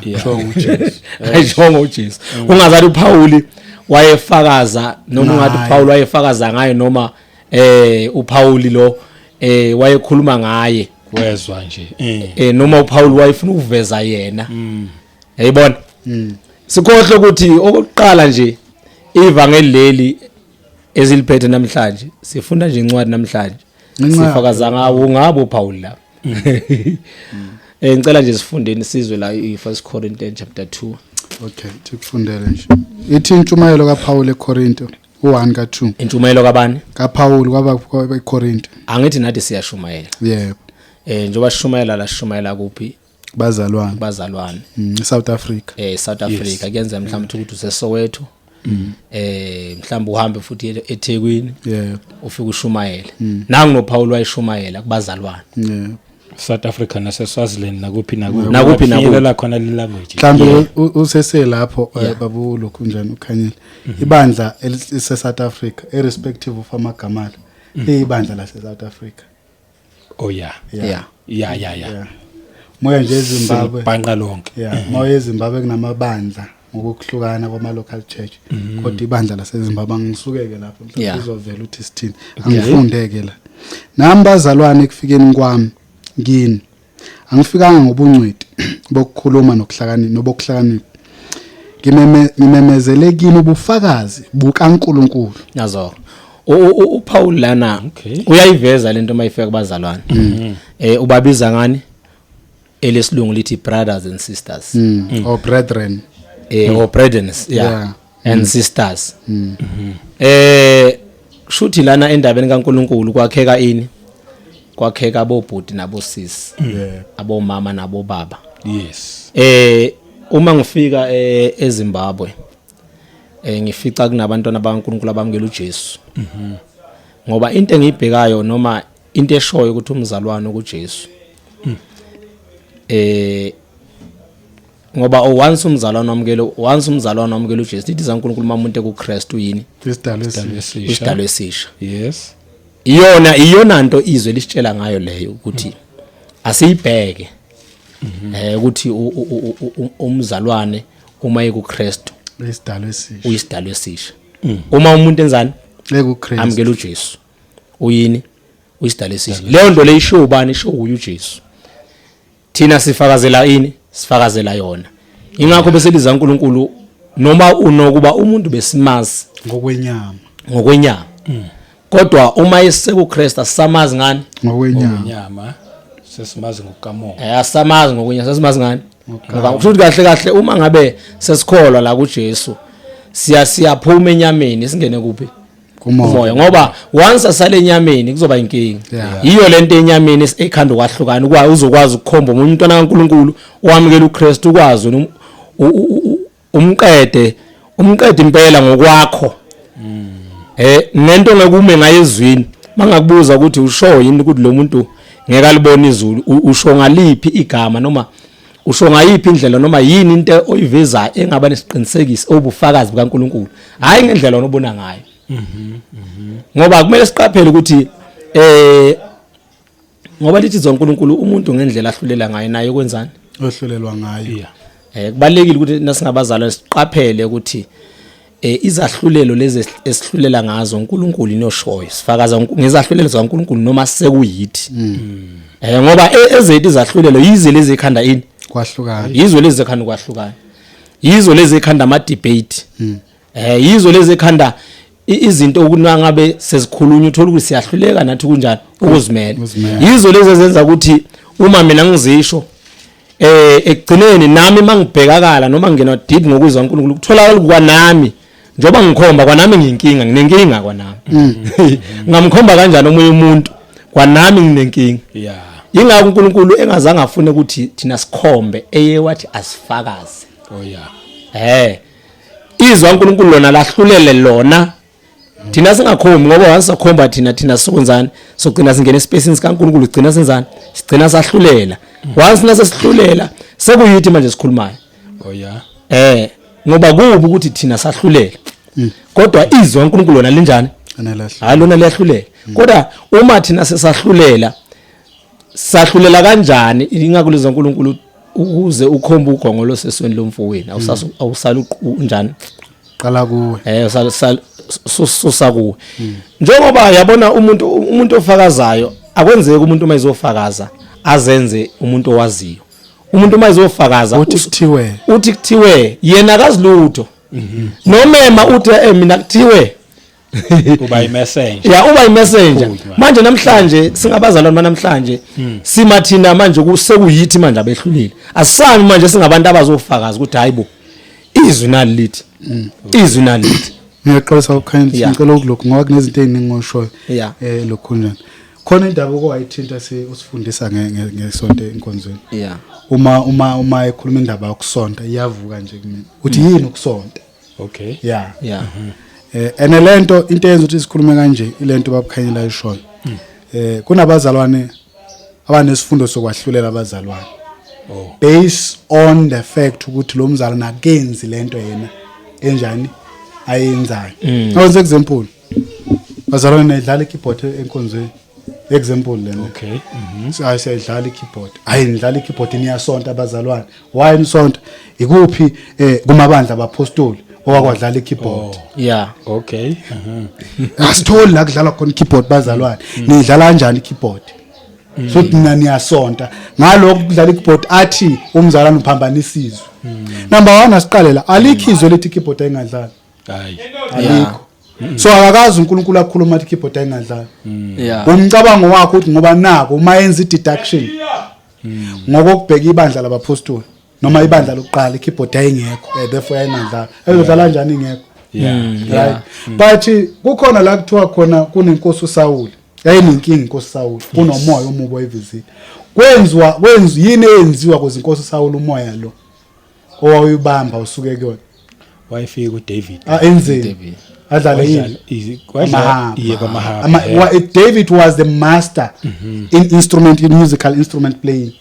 Yeah, uJesu. Ayishongo uJesu. Ungazathi uPaul wayefakaza noma ungathi uPaul wayefakaza ngaye noma uPaul lo wayekhuluma ngaye wezwa nje. Noma uPaul wayefuna ukuveza yena. Yayibona? Sikhohle ukuthi okokuqala nje ivangeli leli eziliphethe namhlanje sifunda nje incwadi namhlanje sifakaza ngawo ngabo Paul la. Ngicela nje sifundeni sizwe la iFirst Corinthians chapter 2. Okay, sikufundele nje. Ithi intshumayelo kaPaul eKorinto u1 ka2. Intshumayelo kabani? KaPaul kwaba eKorinto. Angithi nathi siyashumayela. Yebo. Njengoba sishumayela la sishumayela kuphi? Bazalwane. Bazalwane. South Africa. South Africa kuyenza mhlawumbe ukuthi useSoweto. Mhlawumbe uhambe futhi eThekwini. Yebo. Ufike ushumayele. Nangu noPaul wayishumayela kubazalwane. Yebo. South Africa nase Swaziland nakuphi nakuphi. Nakuphi nakuphi. Khona le language. Mhlawumbe usese lapho babu lokhu njani ukhanyile. Ibandla elise South Africa irrespective of amagama liyibandla lase South Africa. Oh yeah. Yeah. Yeah yeah yeah. Moya nje eZimbabwe. Bhanqa lonke. Yeah, moya eZimbabwe kunamabandla ngokuhlukana kwama local church. Kodwa ibandla laseZimbabwe angisukeke lapho mhlawumbe uzovela uthi sithini. Angifundeke la. Nami bazalwane ekufikeni kwami kini angifikanga ngobungcweti bokukhuluma nokuhlakanipha nobokuhlakanipha. Ngimemezele kini ubufakazi bukaNkulunkulu. Nazo. uPaul lana uyayiveza lento mayifika kubazalwane. Ubabiza ngani? Elesilungu lithi brothers and sisters. Or brethren. Or brethren, yeah. And sisters. Shuthi lana endabeni kaNkulunkulu kwakheka ini? Kwakheka abobhuti nabosisi. Abomama nabobaba. Yes. Uma ngifika eZimbabwe ngifica kunabantwana bakaNkulunkulu abamukela uJesu. Ngoba into engiyibhekayo noma into eshoyo ukuthi umzalwane kuJesu. Ngoba once umzalwane wamukela, once umzalwane wamukela uJesu, lithi zaNkulunkulu uma umuntu ekuKristu yini? Isidalwe esisha. Yes. Iyona nto izwe lisitshela ngayo leyo ukuthi asiyibheke. Ukuthi umzalwane uma ekuKristu isidalwe esisha. Uyisidalwe esisha. Uma umuntu enzani? EkuKristu. Amukela uJesu. Uyini? Uyisidalwe esisha. Leyo nto leyisho ubani? Isho uJesu. Thina sifakazela ini? Sifakazela yona. Ingakho bese liza uNkulunkulu noma unokuba umuntu besimazi ngokwenyama. Ngokwenyama. Kodwa uma esekuKristu asamazi ngani? Ngokwenyama. Ngokwenyama sesimazi ngokukamoya. Asamazi ngokwenyama, sesimazi ngani? Ngoba kusho ukuthi kahle kahle uma ngabe sesikholwa la kuJesu siyaphuma enyameni singene kuphi? Kumoya. Ngoba once asale enyameni kuzoba inkinga. Yiyo lento enyameni ekhanda ukwahlukana, ukwazi uzokwazi ukukhomba omunye umntwana kaNkuluNkulu owamukela uKristu, ukwazi umqede impela ngokwakho. Nento ngekume ngayo ezwini, mangakubuza ukuthi usho yini ukuthi lo muntu ngeke alibone izulu, usho ngaliphi igama noma usho ngayiphi indlela noma yini into oyivezayo engaba nesiqinisekiso obufakazi bukaNkuluNkulu, hayi ngendlela onobona ngayo. Ngoba kumele siqaphele ukuthi ngoba lithi zoNkulunkulu umuntu ngendlela ahlulela ngayo naye kwenzani ohlulelwa ngayo. Kubalekile ukuthi nasingabazalwane siqaphele ukuthi izahlulelo lezi esihlulela ngazo uNkulunkulu inoshoyo, sifakaza ngezahlulelo zikaNkulunkulu noma sekuyithi. Ngoba ezethu izahlulelo yize lezi ekhanda ini kwahlukana, yizo lezi ekhanda kwahlukana, yizo lezi ekhanda ama debate, yizo lezi ekhanda izinto okunangabe sezikhulunywa uthola ukuthi siyahluleka nathi kunjani ukuzimela. Yizo lezi ezenza ukuthi uma mina ngizisho ekugcineni nami mangibhekakala noma ngingena deep ngokuzwa uNkulunkulu kutholakala kwanami njoba ngikhomba kwanami ngiyinkinga, nginenkinga kwanami. Ngamkhomba kanjani omunye umuntu kwanami nginenkinga? Ingakho uNkulunkulu engazange afune ukuthi thina sikhombe, eye wathi asifakaze. Oh yeah. Izwi uNkulunkulu lona lahlulele lona, thina singakhombi, ngoba once sakhomba thina sokwenzani? Sogcina singena espacini sikaNkulunkulu, sigcina senzani? Sigcina sahlulela. Once nasesihlulela sekuyithi manje sikhulumayo. Oh yeah. Ngoba kubi ukuthi thina sahlulela, kodwa izwi uNkulunkulu lona linjani? Hayi, lona liyahlulela. Kodwa uma thina sesahlulela, sahlulela kanjani? Ingakho lezwa uNkulunkulu ukuze ukhombe ugongo losesweni lomfowenu, awusala unjani? Qala kuwe. Susa kuwe. Njengoba yabona umuntu ofakazayo, akwenzeki umuntu uma ezofakaza azenze umuntu owaziyo. Umuntu uma ezofakaza uthi kuthiwe yena akazilutho. Nomema uthi mina kuthiwe uba imessenger. Ya, uba imessenger. Manje namhlanje singabazalwane namhlanje sima thina manje sekuyithi manje abehlulile. Asisami manje singabantu abazofakaza ukuthi hayibo izwi nali lithi. Izwi nali lithi. Ngiyaqalisa ukukhanya, ngicela ukulokhu ngoba kunezinto eziningi ngoshoyo. Lokhu njani. Khona indaba okwayithinta usifundisa ngesonto enkonzweni. Uma uma ekhuluma indaba yokusonta iyavuka nje kumina. Uthi yini ukusonta? Okay. Yeah. Ene lento into eyenza ukuthi sikhulume kanje ilento babukhanyela ishoyo. Kunabazalwane abanesifundo sokwahlulela abazalwane. Based on the fact ukuthi lo mzalwane akenzi lento yena enjani ayenzayo. Awenze example. Bazalwane nidlala ikeyboard enkonzweni. Example lena. Okay. Hayi, siyayidlala ikeyboard. Hayi, nidlala ikeyboard niyasonta abazalwane. Why nisonta? Ikuphi kumabandla abapostoli owakwadlala ikeyboard? Yeah. Okay. Asitholi la kudlalwa khona ikeyboard bazalwane. Nidlala kanjani ikeyboard? So nina niyasonta ngalokho kudlala ikeyboard, athi umzalwane uphambanisa izwi. Number 1, asiqale la, alikho izwi elithi ikeyboard ayingadlali. Hayi. Alikho. So akakazi uNkulunkulu akhuluma athi ikeyboard ayingadlali. Umcabango wakho uthi ngoba nako uma yenza i-deduction ngokokubheka ibandla labapostoli noma ibandla lokuqala, ikeyboard yayingekho, therefore yayingadlali. Ayodlala kanjani ingekho? Right. But kukhona la kuthiwa khona kunenkosi uSawuli, yayinenkinga inkosi Sawuli, kunomoya omubi oyivezile. Kwenziwa kwenziwa yini eyenziwa kuze inkosi Sawuli umoya lo owawuyibamba usuke kuyona? Wayefika uDavid. Enzeni? Adlale yini? Amahaba. David was the master in instrument, in musical instrument playing.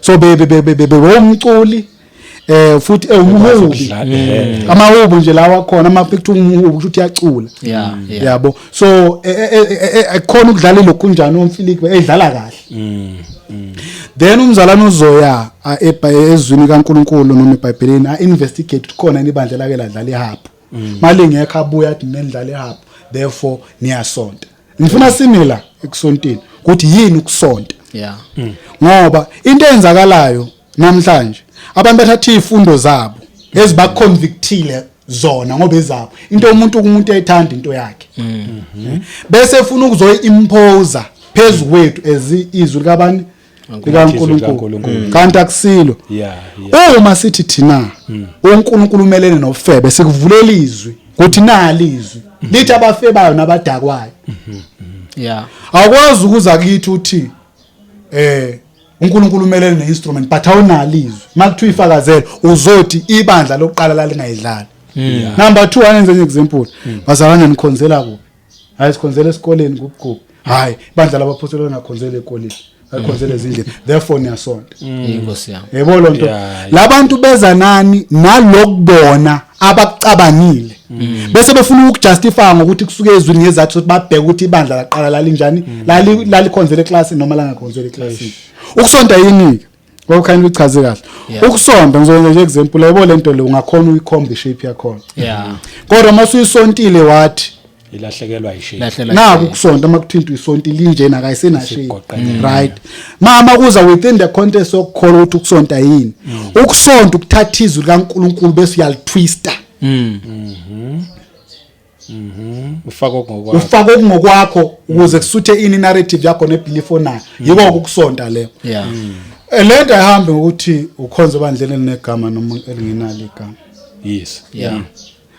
So be be be be umculi futhi ewumhubi, amahubo nje lawa khona, ama picture umhubi kusho ukuthi uyacula. Yabo, so ekhona ukudlala lokhu njani umfiliki edlala kahle. Then umzalwane uzoya ezwini kaNkuluNkulu noma eBhayibhelini a investigate khona ibandla lake ladlala iharp. Malingekho abuya athi nendlala iharp, therefore niyasonta. Ngifuna simila ekusonteni ukuthi yini ukusonta. Ngoba into eyenzakalayo namhlanje, abantu bathatha izifundo zabo ezibaconvictile zona ngoba ezabo into, umuntu kumuntu ayithanda into yakhe, bese efuna ukuzoyi-impose phezu kwethu as izwi likabani? likaNkulunkulu, kanti akusilo. Yeah. Uma sithi thina uNkulunkulu umelene nofebe, sikuvulela izwi ukuthi nali izwi lithi abafebayo nabadakwayo. Yeah. Awukwazi ukuza kithi uthi uNkulunkulu umelene neinstrument but awunalo izwi. Makuthiwa ifakazelo uzothi ibandla lokuqala lalingayidlali. Number 2, angenze enye example. Bazalwane, nikhonzela kuphi? Hayi, sikhonzela esikoleni kuphi? Hayi, ibandla labaphostoli lingakhonzela ekoleni, akhonzela ezindlini, therefore niyasonta. Inkosi yami. Yebo lonto. Labantu beza nani nalokubona abakucabangile, bese befuna ukujustify ngokuthi kusuke ezwini ngezathu sokuthi babheke ukuthi ibandla laqala lalinjani, lalikhonzela eclassini noma langakhonzela eclassini. Ukusonta yini ke? Ngokukhanya uchaze kahle. Ukusonta ngizokwenza nje example, yebo lento le ungakhona uyikhomba ishape yakhona. Kodwa uma usuyisontile wathi ilahlekelwa ishape. Naku ukusonta makuthinta uyisontile injena akayisena shape. Right. Mama kuza within the context yokukholwa ukuthi ukusonta yini. Ukusonta ukuthatha izwi likaNkuluNkulu bese uyalitwista. Ufaka okungokwakho. Ufaka okungokwakho ukuze kusuthe ini narrative yakho nebelief onayo. Yiko ukusonta leyo. Lento ayihambi ngokuthi ukhonze ebandleni elinegama noma elingenalo igama. Yes. Yeah.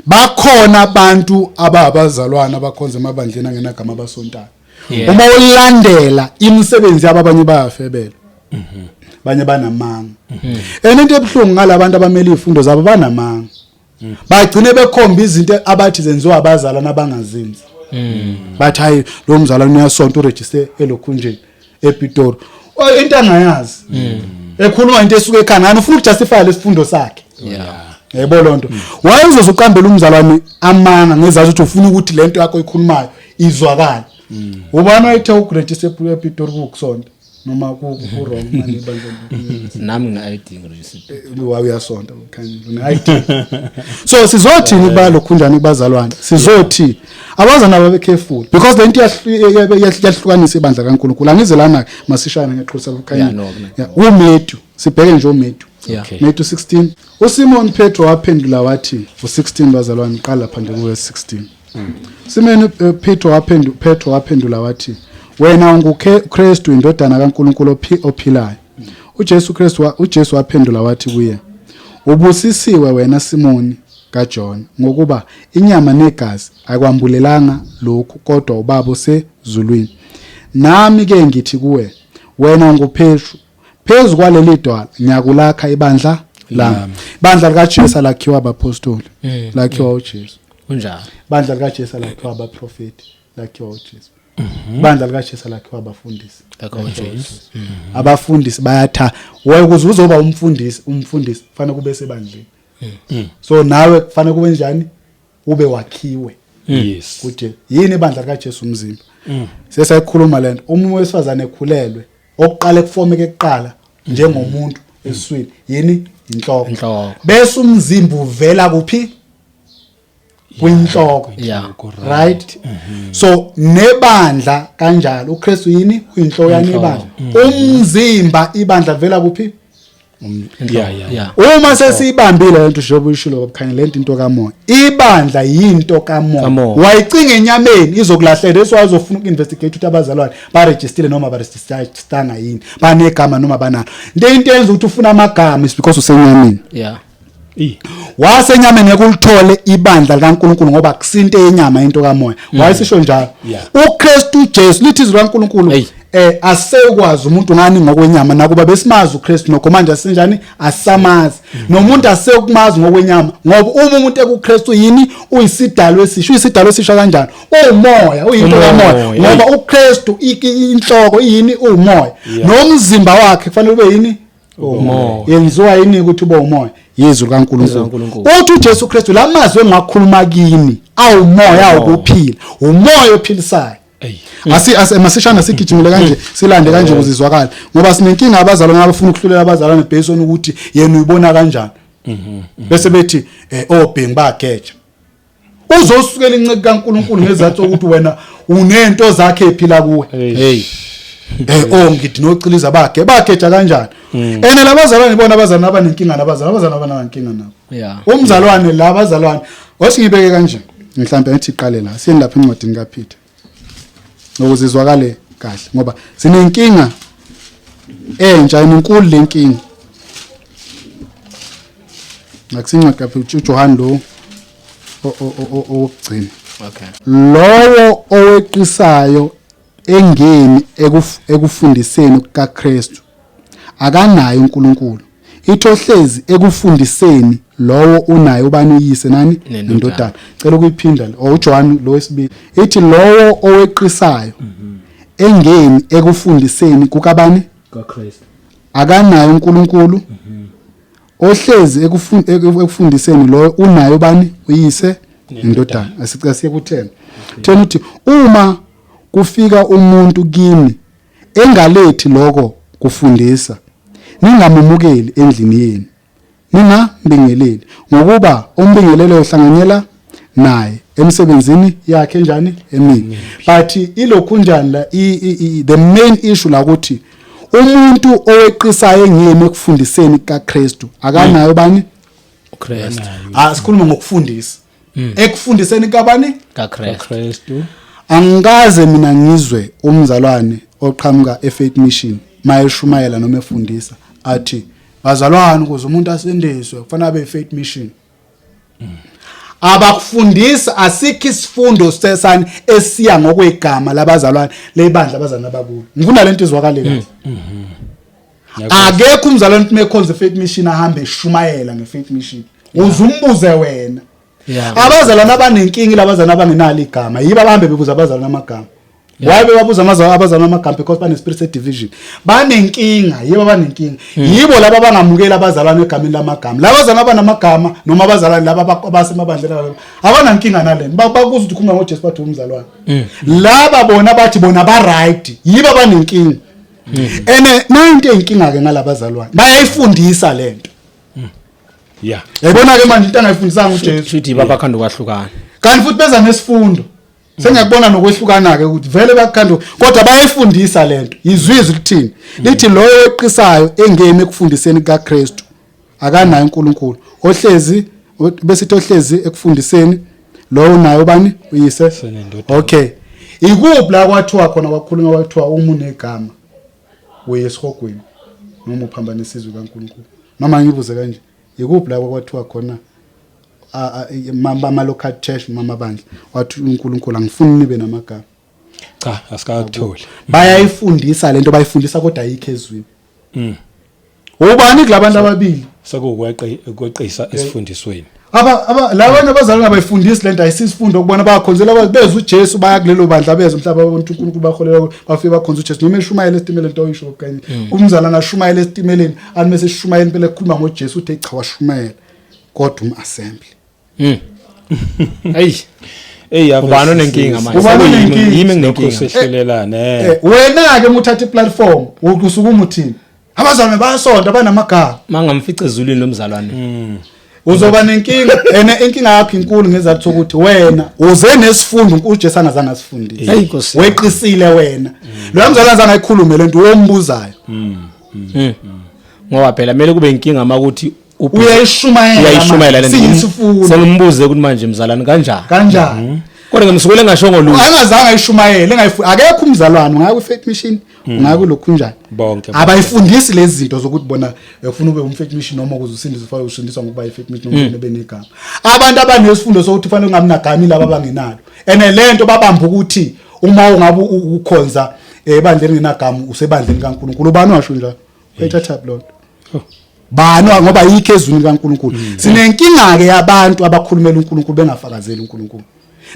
Bakhona abantu ababazalwana abakhonza emabandleni angenagama abasontayo. Yeah. Uma ulandela imisebenzi yabo abanye bayafebela. Abanye banamanga. And into ebuhlungu ngalabantu abamele izifundo zabo banamanga. Bagcine bekhomba izinto abathi zenziwa abazalwana abangazinzi. Bathi hayi lo mzalwane uyasonta uregister elokhunjeni ePitori. Into angayazi. Ekhuluma into esuke ekhanda ufuna ukujustify lesifundo sakhe. Yeah. Yebo lonto. Why uzozoqambela umzalwane amanga ngezazi ukuthi ufuna ukuthi lento yakho ikhulumayo izwakale. Ubani wayethe ukuregister ePitori kukusonta noma ku wrong manje ebandleni? Nami ngine ID ngiregister. Uyasonta ukhanyile une ID. So sizothini kubalokhunjani kubazalwane? Sizothi abazana babe careful because lento iyahlukanisa ibandla kaNkuluNkulu. Angize lana masishane ngeqhulisa ukhanyile. uMatthew sibheke nje uMatthew. Matthew 16. uSimon Petro waphendula wathi u16 bazalwane qala phandle kuverse 16. Simon Petro waphendula wathi wena unguKristu indodana kaNkuluNkulu ophilayo. uJesu Kristu uJesu waphendula wathi kuye ubusisiwe wena Simoni kaJohn, ngokuba inyama negazi akwambulelanga lokhu kodwa uBaba osezulwini. Nami ke ngithi kuwe wena unguPetru, phezu kwaleli dwala ngiyakulakha ibandla lami. Ibandla likaJesu lakhiwa abapostoli, lakhiwa uJesu. Kunjalo. Ibandla likaJesu lakhiwa abaprofeti, lakhiwa uJesu. Ibandla likaJesu lakhiwa abafundisi, lakhiwa uJesu. Abafundisi bayatha ukuze uzoba umfundisi, umfundisi kufanele kube sebandleni. So nawe kufanele kube njani? Ube wakhiwe. Yes. Kuthi yini ibandla likaJesu umzimba? Sesayikhuluma lento. Uma wesifazane ekhulelwe, okuqala ekufomeke kuqala njengomuntu esiswini yini? Inhloko. Bese umzimba uvela kuphi? Kwinhloko. Right? So nebandla kanjalo uKristu yini? Uyinhloko yani ibandla. Umzimba ibandla vela kuphi? Uma sesibambile lento njengoba uyishilo babukhanya lento into kamoya. Ibandla yinto kamoya. Wayicinga enyameni izokulahlela leso wazofuna ukinvestigate ukuthi abazalwane baregistile noma baregistanga yini, banegama noma banalo. Into yenza ukuthi ufuna amagama is because usenyameni. Yeah. Wasenyameni ngeke ulithole ibandla likaNkuluNkulu ngoba kusinto yenyama into kamoya. Wayesisho njalo. uKristu Jesu lithi izwi likaNkuluNkulu asekwazi umuntu ngani ngokwenyama nakuba besimazi uKristu nokho manje asinjani asamazi. Nomuntu asekumazi ngokwenyama ngoba uma umuntu ekuKristu yini uyisidalwe esisha. Uyisidalwe esisha kanjani? Umoya, uyinto kamoya ngoba uKristu inhloko yini umoya. Nomzimba wakhe kufanele ube yini? Umoya. Yenziwa yini ukuthi ube umoya? Yizwi likaNkuluNkulu. Uthi uJesu Kristu lamazwi engakhuluma kini awumoya ukuphila, umoya ophilisayo. Masishana sigijimile kanje silande kanje ukuzizwakala ngoba sinenkinga abazalwane abafuna ukuhlulela abazalwane based on ukuthi yena uyibona kanjani. Bese bethi obhengi bageja. Uzosukela inceke kaNkuluNkulu ngezathu ukuthi wena unento zakhe ephila kuwe. Hey. Ngithi nociliza bakhe bageja kanjani? Ene labazalwane bona abazalwane abanenkinga nabazalwane, abazalwane abanankinga nabo. Umzalwane la abazalwane osingibeke kanje mhlawumbe ngithi iqale la siyeni lapha encwadini kaPeter. Ukuzizwakale kahle ngoba sinenkinga Entsha inkulu lenkinga. Akusincwadi kaphi uJohn lo owokugcina. Okay. Lowo oweqisayo engeni ekufundiseni kukaKristu akanayo uNkulunkulu. Ithohlezi ekufundiseni lowo unayo ubani uyise nani nendodana. Cela ukuyiphinda le. uJohn lo wesibili. Ithi lowo oweqisayo engeni ekufundiseni kukabani? KaKristu. Akanayo uNkulunkulu. Ohlezi ekufundiseni loyo unayo bani uyise nendodana. Asicela siye ku10. 10 uthi uma kufika umuntu kini engalethi lokho kufundisa ningamumukeli endlini yenu, ningambingeleli, ngokuba umbingelelo uhlanganyela naye emsebenzini yakhe njani emibi. But ilokhu njani la the main issue la ukuthi umuntu oweqisayo engiyeme ekufundiseni kaKristu akanayo bani uKristu. Asikhuluma ngokufundisa. Ekufundiseni kabani? KaKristu. Kristu. Angikaze mina ngizwe umzalwane oqhamuka eFaith Mission mayeshumayela noma efundisa athi bazalwane ukuze umuntu asindiswe kufanele abe eFaith Mission. Abakufundisa asikho isifundo sesani esiya ngokwegama labazalwane lebandla abazalwane abakulo. Ngifuna lento izwakale kahle. Akekho umzalwane uthi mekhonza eFaith Mission ahambe eshumayela ngeFaith Mission. Uzumbuze wena. Abazalwane abanenkinga labazalwane abangenalo igama yibo abahambe bebuza abazalwane amagama. Why bebabuza abazalwane amagama? Because bane spirit division. Banenkinga, yibo abanenkinga. Yibo laba abangamukela abazalwane egameni lamagama. Laba abazalwane abanamagama noma abazalwane laba abasemabandleni abanankinga nalento. Bakuza ukuthi ukhuluma ngoJesu bathi umzalwane. Laba bona bathi bona ba right, yibo abanenkinga. Ene nayinto eyinkinga ke ngalabazalwane. Bayayifundisa lento. Yeah. Yayibona ke manje into angayifundisanga uJesu. Futhi babakhanda ukwahlukana. Kanti futhi beza nesifundo. Sengiyakubona nokwehlukana ke ukuthi vele bakhanda kodwa bayayifundisa lento. Izwizwi lithini? Lithi loyo oweqisayo engemi ekufundiseni kaKristu akanayo uNkulunkulu. Ohlezi bese ohlezi ekufundiseni lowo unayo bani? Uyise. Okay. Ikuphi la kwathiwa khona kwakhulunywa kwathiwa uma unegama uyesihogweni noma uphambanisa izwi kaNkulunkulu? Noma ngibuze kanje, ikuphi la kwathiwa khona ama local church noma amabandla wathi uNkulunkulu angifuni nibe namagama? Cha, asikakutholi. Bayayifundisa lento, bayifundisa kodwa ayikho ezwini. Ubani kulabantu ababili? Sekukweqisa esifundisweni. Aba labanye abazalwane abayifundisi lento, ayisisifundo kubona. Bakhonzela bezwe uJesu, baya kulelo bandla bezwe mhlawumbe abantu uNkulunkulu bakholela, bafike bakhonza uJesu noma eshumayela esitimeleni into oyisho kanye umzalwane ashumayela esitimeleni ani mase eshumayela impela ekhuluma ngoJesu uthe cha washumayela kodwa umassembly. Hey. Hey, ubani onenkinga manje? Ubani onenkinga? Yimi nginenkinga. Sehlulelana. Wena ke uma uthatha iplatform usukuma uthini? Abazalwane bayasonta banamagama. Mangamfica ezulwini lomzalwane. Uzoba nenkinga, ene inkinga yakho inkulu ngezathu sokuthi wena uze nesifundo uJesu angazange asifundise. Hey Nkosi. Weqisile wena. Lo mzalwane azange ayikhulume lento uyombuzayo. Ngoba phela kumele kube inkinga makuthi Uyayishumayela. Uyayishumayela lento. Siyisifundo. Sengimbuze ukuthi manje mzalwane kanjani? Kanjani? Kodwa ngimsukele ngashongo lutho. Angazange ayishumayele engayifu akekho umzalwane ungaya ku-faith mission ungaya kulokhu njani. Bonke. Abayifundisi lezi zinto zokuthi bona ufuna ube umfaith mission noma ukuze usindiswe ufanele usindiswa ngokuba i-faith mission noma ube negama. Abantu abanesifundo sokuthi ufanele ungabi nagama ilaba abangenalo. Ene lento babamba ukuthi uma ungabe ukhonza ebandleni ngenagama usebandleni kaNkulunkulu. Ubani washo njalo? Uyayithatha lo nto. Bani ngoba yikho ezwini kaNkulunkulu. Sinenkinga ke yabantu abakhulumela uNkulunkulu bengafakazeli uNkulunkulu.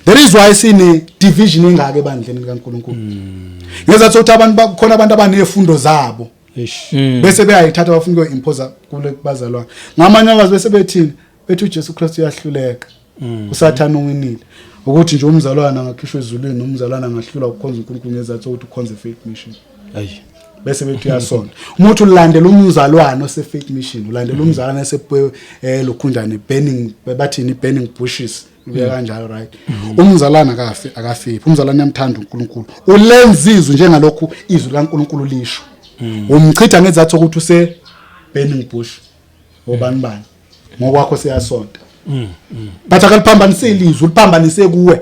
That is why sine division engaka ebandleni likaNkulunkulu. Ngezathu ukuthi abantu bakhona abantu abanezifundo zabo. Eish. Bese beyayithatha bafuna ukuyimpose kule kubazalwane. Ngamanye amazwi bese bethini? Bethi uJesu Kristu uyahluleka. uSathane uwinile. Ukuthi nje umzalwane angakhishwa ezulwini nomzalwane angahlulwa ukukhonza uNkulunkulu ngezathu sokuthi ukhonze faith mission. Ayi. Bese bethi uyasonta. Umuntu ulandela umzalwane ose faith mission, ulandela umzalwane ese lokhunjane burning bathini burning bushes. Ubuya kanjalo, right? Umzalwane akafi akafi. Umzalwane uyamthanda uNkulunkulu. Ulenza izwi njengalokhu izwi likaNkulunkulu lisho. Umchitha ngezathu ukuthi use burning bush. Obani bani? Ngokwakho siyasonta. But akaliphambaniseli izwi, uliphambanise kuwe.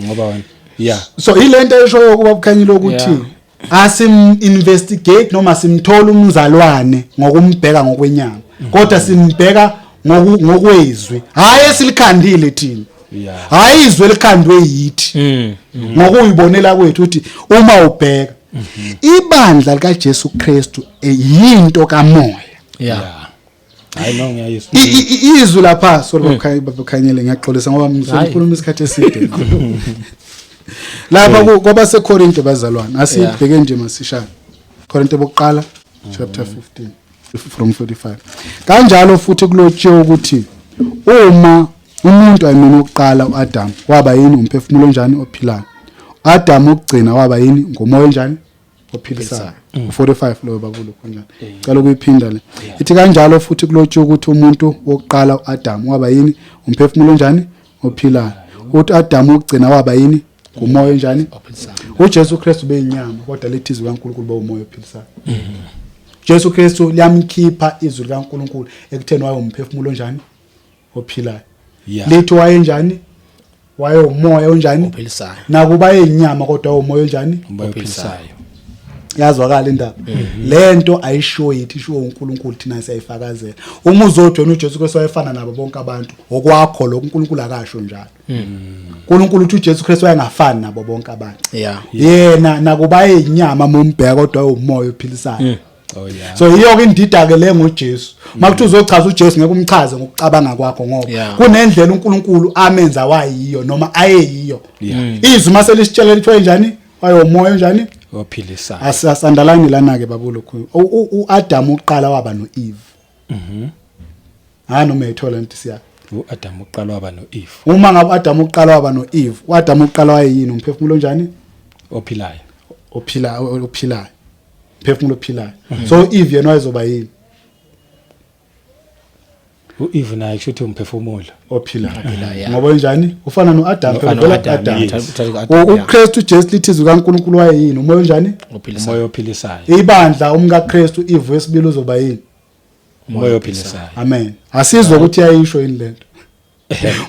Ngoba wena. Yeah. So ilento eshoyo kuba bukhanyile ukuthi Asim investigate noma simthola umzalwane ngokumbheka ngokwenyama, kodwa simbheka ngokwezwi, hayi esilikhandile thina, hayi izwi elikhandwe yithi ngokuyibonela kwethu. Uthi uma ubheka ibandla lika Jesu Kristu yinto kamoya. Hayi no, ngiyayizwa. Izwi lapha, sorry babukhanyele, ngiyaxolisa ngoba ngikhuluma isikhathi eside. Lapha kwabaseKorinte bazalwane, asibheke nje masishane. Korinte bokuqala chapter 15 from 45. Kanjalo futhi kulotshiwe ukuthi uma umuntu ayimini wokuqala uAdam waba yini umphefumulo onjani ophilayo, Adam ukugcina waba yini ngomoya onjani ophilisayo. 45 loyo babulo kanjani, cela ukuyiphinda le. Ithi kanjalo futhi kulotshiwe ukuthi umuntu wokuqala uAdam waba yini umphefumulo onjani ophilayo, uthi Adam ukugcina waba yini ngumoya onjani ophilisayo. uJesu Kristu beyinyama, kodwa lithi izwi kaNkulunkulu bawumoya ophilisayo. Jesu Kristu liyamkhipha izwi likaNkulunkulu ekutheni waye umphefumulo onjani ophilayo. Lithi wayenjani? Waye umoya onjani? Ophilisayo. Nakuba eyinyama, kodwa umoya onjani? Umoya ophilisayo. Yazwakala indaba lento ayishiwo yithi, ishiwo uNkulunkulu, thina siyayifakazela. Uma uzothi wena uJesu Kristu wayefana nabo bonke abantu, okwakho lokho, uNkulunkulu akasho njalo. uNkulunkulu uthi uJesu Kristu wayengafani nabo bonke abantu. Yena nakuba eyinyama mombheka, kodwa umoya ophilisayo. Oh yeah. So yiyo ke indida ke le ngoJesu. Makuthi uzochaza uJesu, ngeke umchaze ngokucabanga kwakho, ngoba kunendlela uNkulunkulu amenza wayiyo noma ayeyiyo. Izwi mase lisitshela lithiwa njani, wayomoya njani? Ophilisayo. Asandalani lana ke babulo khulu. uAdam uqala waba noEve. Hayi, noma ethola into siya. uAdam uqala waba noEve. Uma ngabe uAdam uqala waba noEve, uAdam uqala wayeyini umphefumulo onjani? Ophilayo. Ophila, ophilayo. Umphefumulo ophilayo. So Eve yena wayezoba yini? uEve naye kusho ukuthi umphefumulo ophilayo. Ophilayo. Ngoba njani? Ufana noAdam phela, Ufana vela no-Adam, Adam. yeah. Uthatha ku-Adam, yeah. UKristu Jesu lithi izwi kaNkulunkulu wayeyini umoya onjani? Ophilisayo. Umoya ophilisayo. Ibandla umkaKristu Eve wesibili uzoba yini? Umoya ophilisayo. Amen. Asizwe ukuthi yayisho yini lento.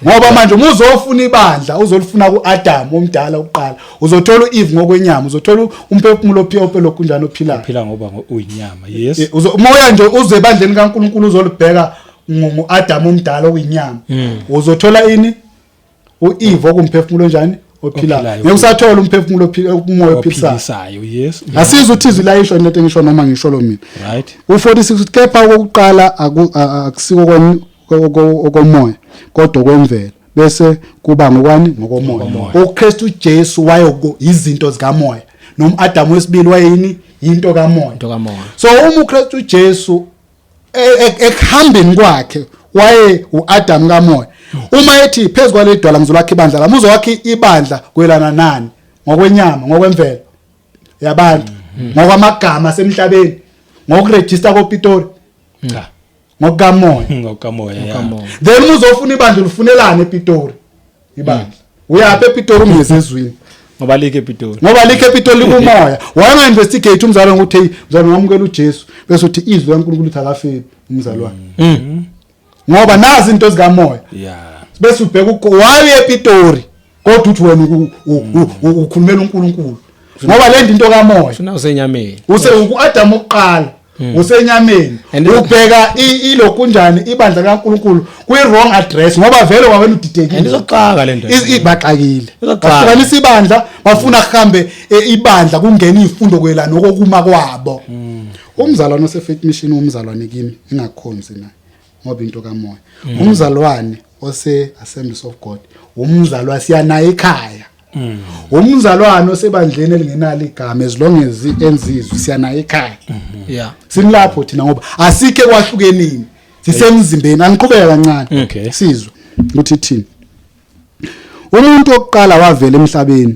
Ngoba manje uma uzofuna ibandla uzolifuna kuAdam omdala uqala. Uzothola uEve ngokwenyama, uzothola umphefumulo ophiyo kunjani ophilayo. Uphila ngoba uyinyama. Yes. Umoya nje uze ebandleni kaNkulunkulu uzolibheka nguAdam omdala okuyinyama. Uzothola ini? uEve okumphefumulo onjani? Ophilayo. Ophilayo. Ngeke usathola umphefumulo ophila, umoya ophilisayo. Ophilisayo. Yes. Asizwe ukuthi izwi layisho lento engisho noma ngisho lo mina. Right. U46 uthi kepha okokuqala akusiko okomoya kodwa kwemvelo, bese kuba ngokwani? Ngokomoya. uKristu Jesu waye izinto zikamoya, noma Adam wesibili wayeyini? Into kamoya. Into kamoya. So uma uKristu Jesu ekuhambeni kwakhe waye uAdam kamoya, uma ethi phezulu kwale dwala ngizolakha ibandla lami, uzowakha ibandla kwelana nani? Ngokwenyama, ngokwemvelo yabantu, ngokwamagama asemhlabeni, ngokuregister koPitori? Cha. Ngokukamoya. Ngokamoya. Yeah. Kamoya. Then uma uzofuna ibandla ulifunelana ePitori ibandla, uyaphi ePitori ungeze ezwini? Ngoba likhe ePitori. Ngoba likho ePitori, likumoya. Wayanga investigate umzalwane ukuthi hey mzalwane, wamukela uJesu, bese uthi izwi kaNkulunkulu uthi akafeli umzalwane, ngoba nazi into zikamoya. Bese ubheka waye ePitori, kodwa uthi wena ukhulumela uNkulunkulu, ngoba le into kamoya. Funa usenyameni. Use uAdam oqala usenyameni. Ubheka ilokunjani ibandla kaNkulunkulu kwi wrong address, ngoba vele wawena And udidekile. Izoxaka lento. Baxakile. Izoxaka. Bahlukanisa ibandla, bafuna kuhambe ibandla kungena izifundo kwelana okokuma kwabo. Umzalwane ose-Faith Mission umzalwane kimi, engakhonzi naye, ngoba into kamoya. Umzalwane ose Assemblies of God umzalwane, siya naye ekhaya. Umzalwane osebandleni elingenalo igama, as long as enzizwe, siya naye ekhaya. Simlapho thina, ngoba asikho kwahlukenini, sisemzimbeni. Angiqhubeka kancane. Okay. Sizwe ukuthi thini. Umuntu oqala wavela emhlabeni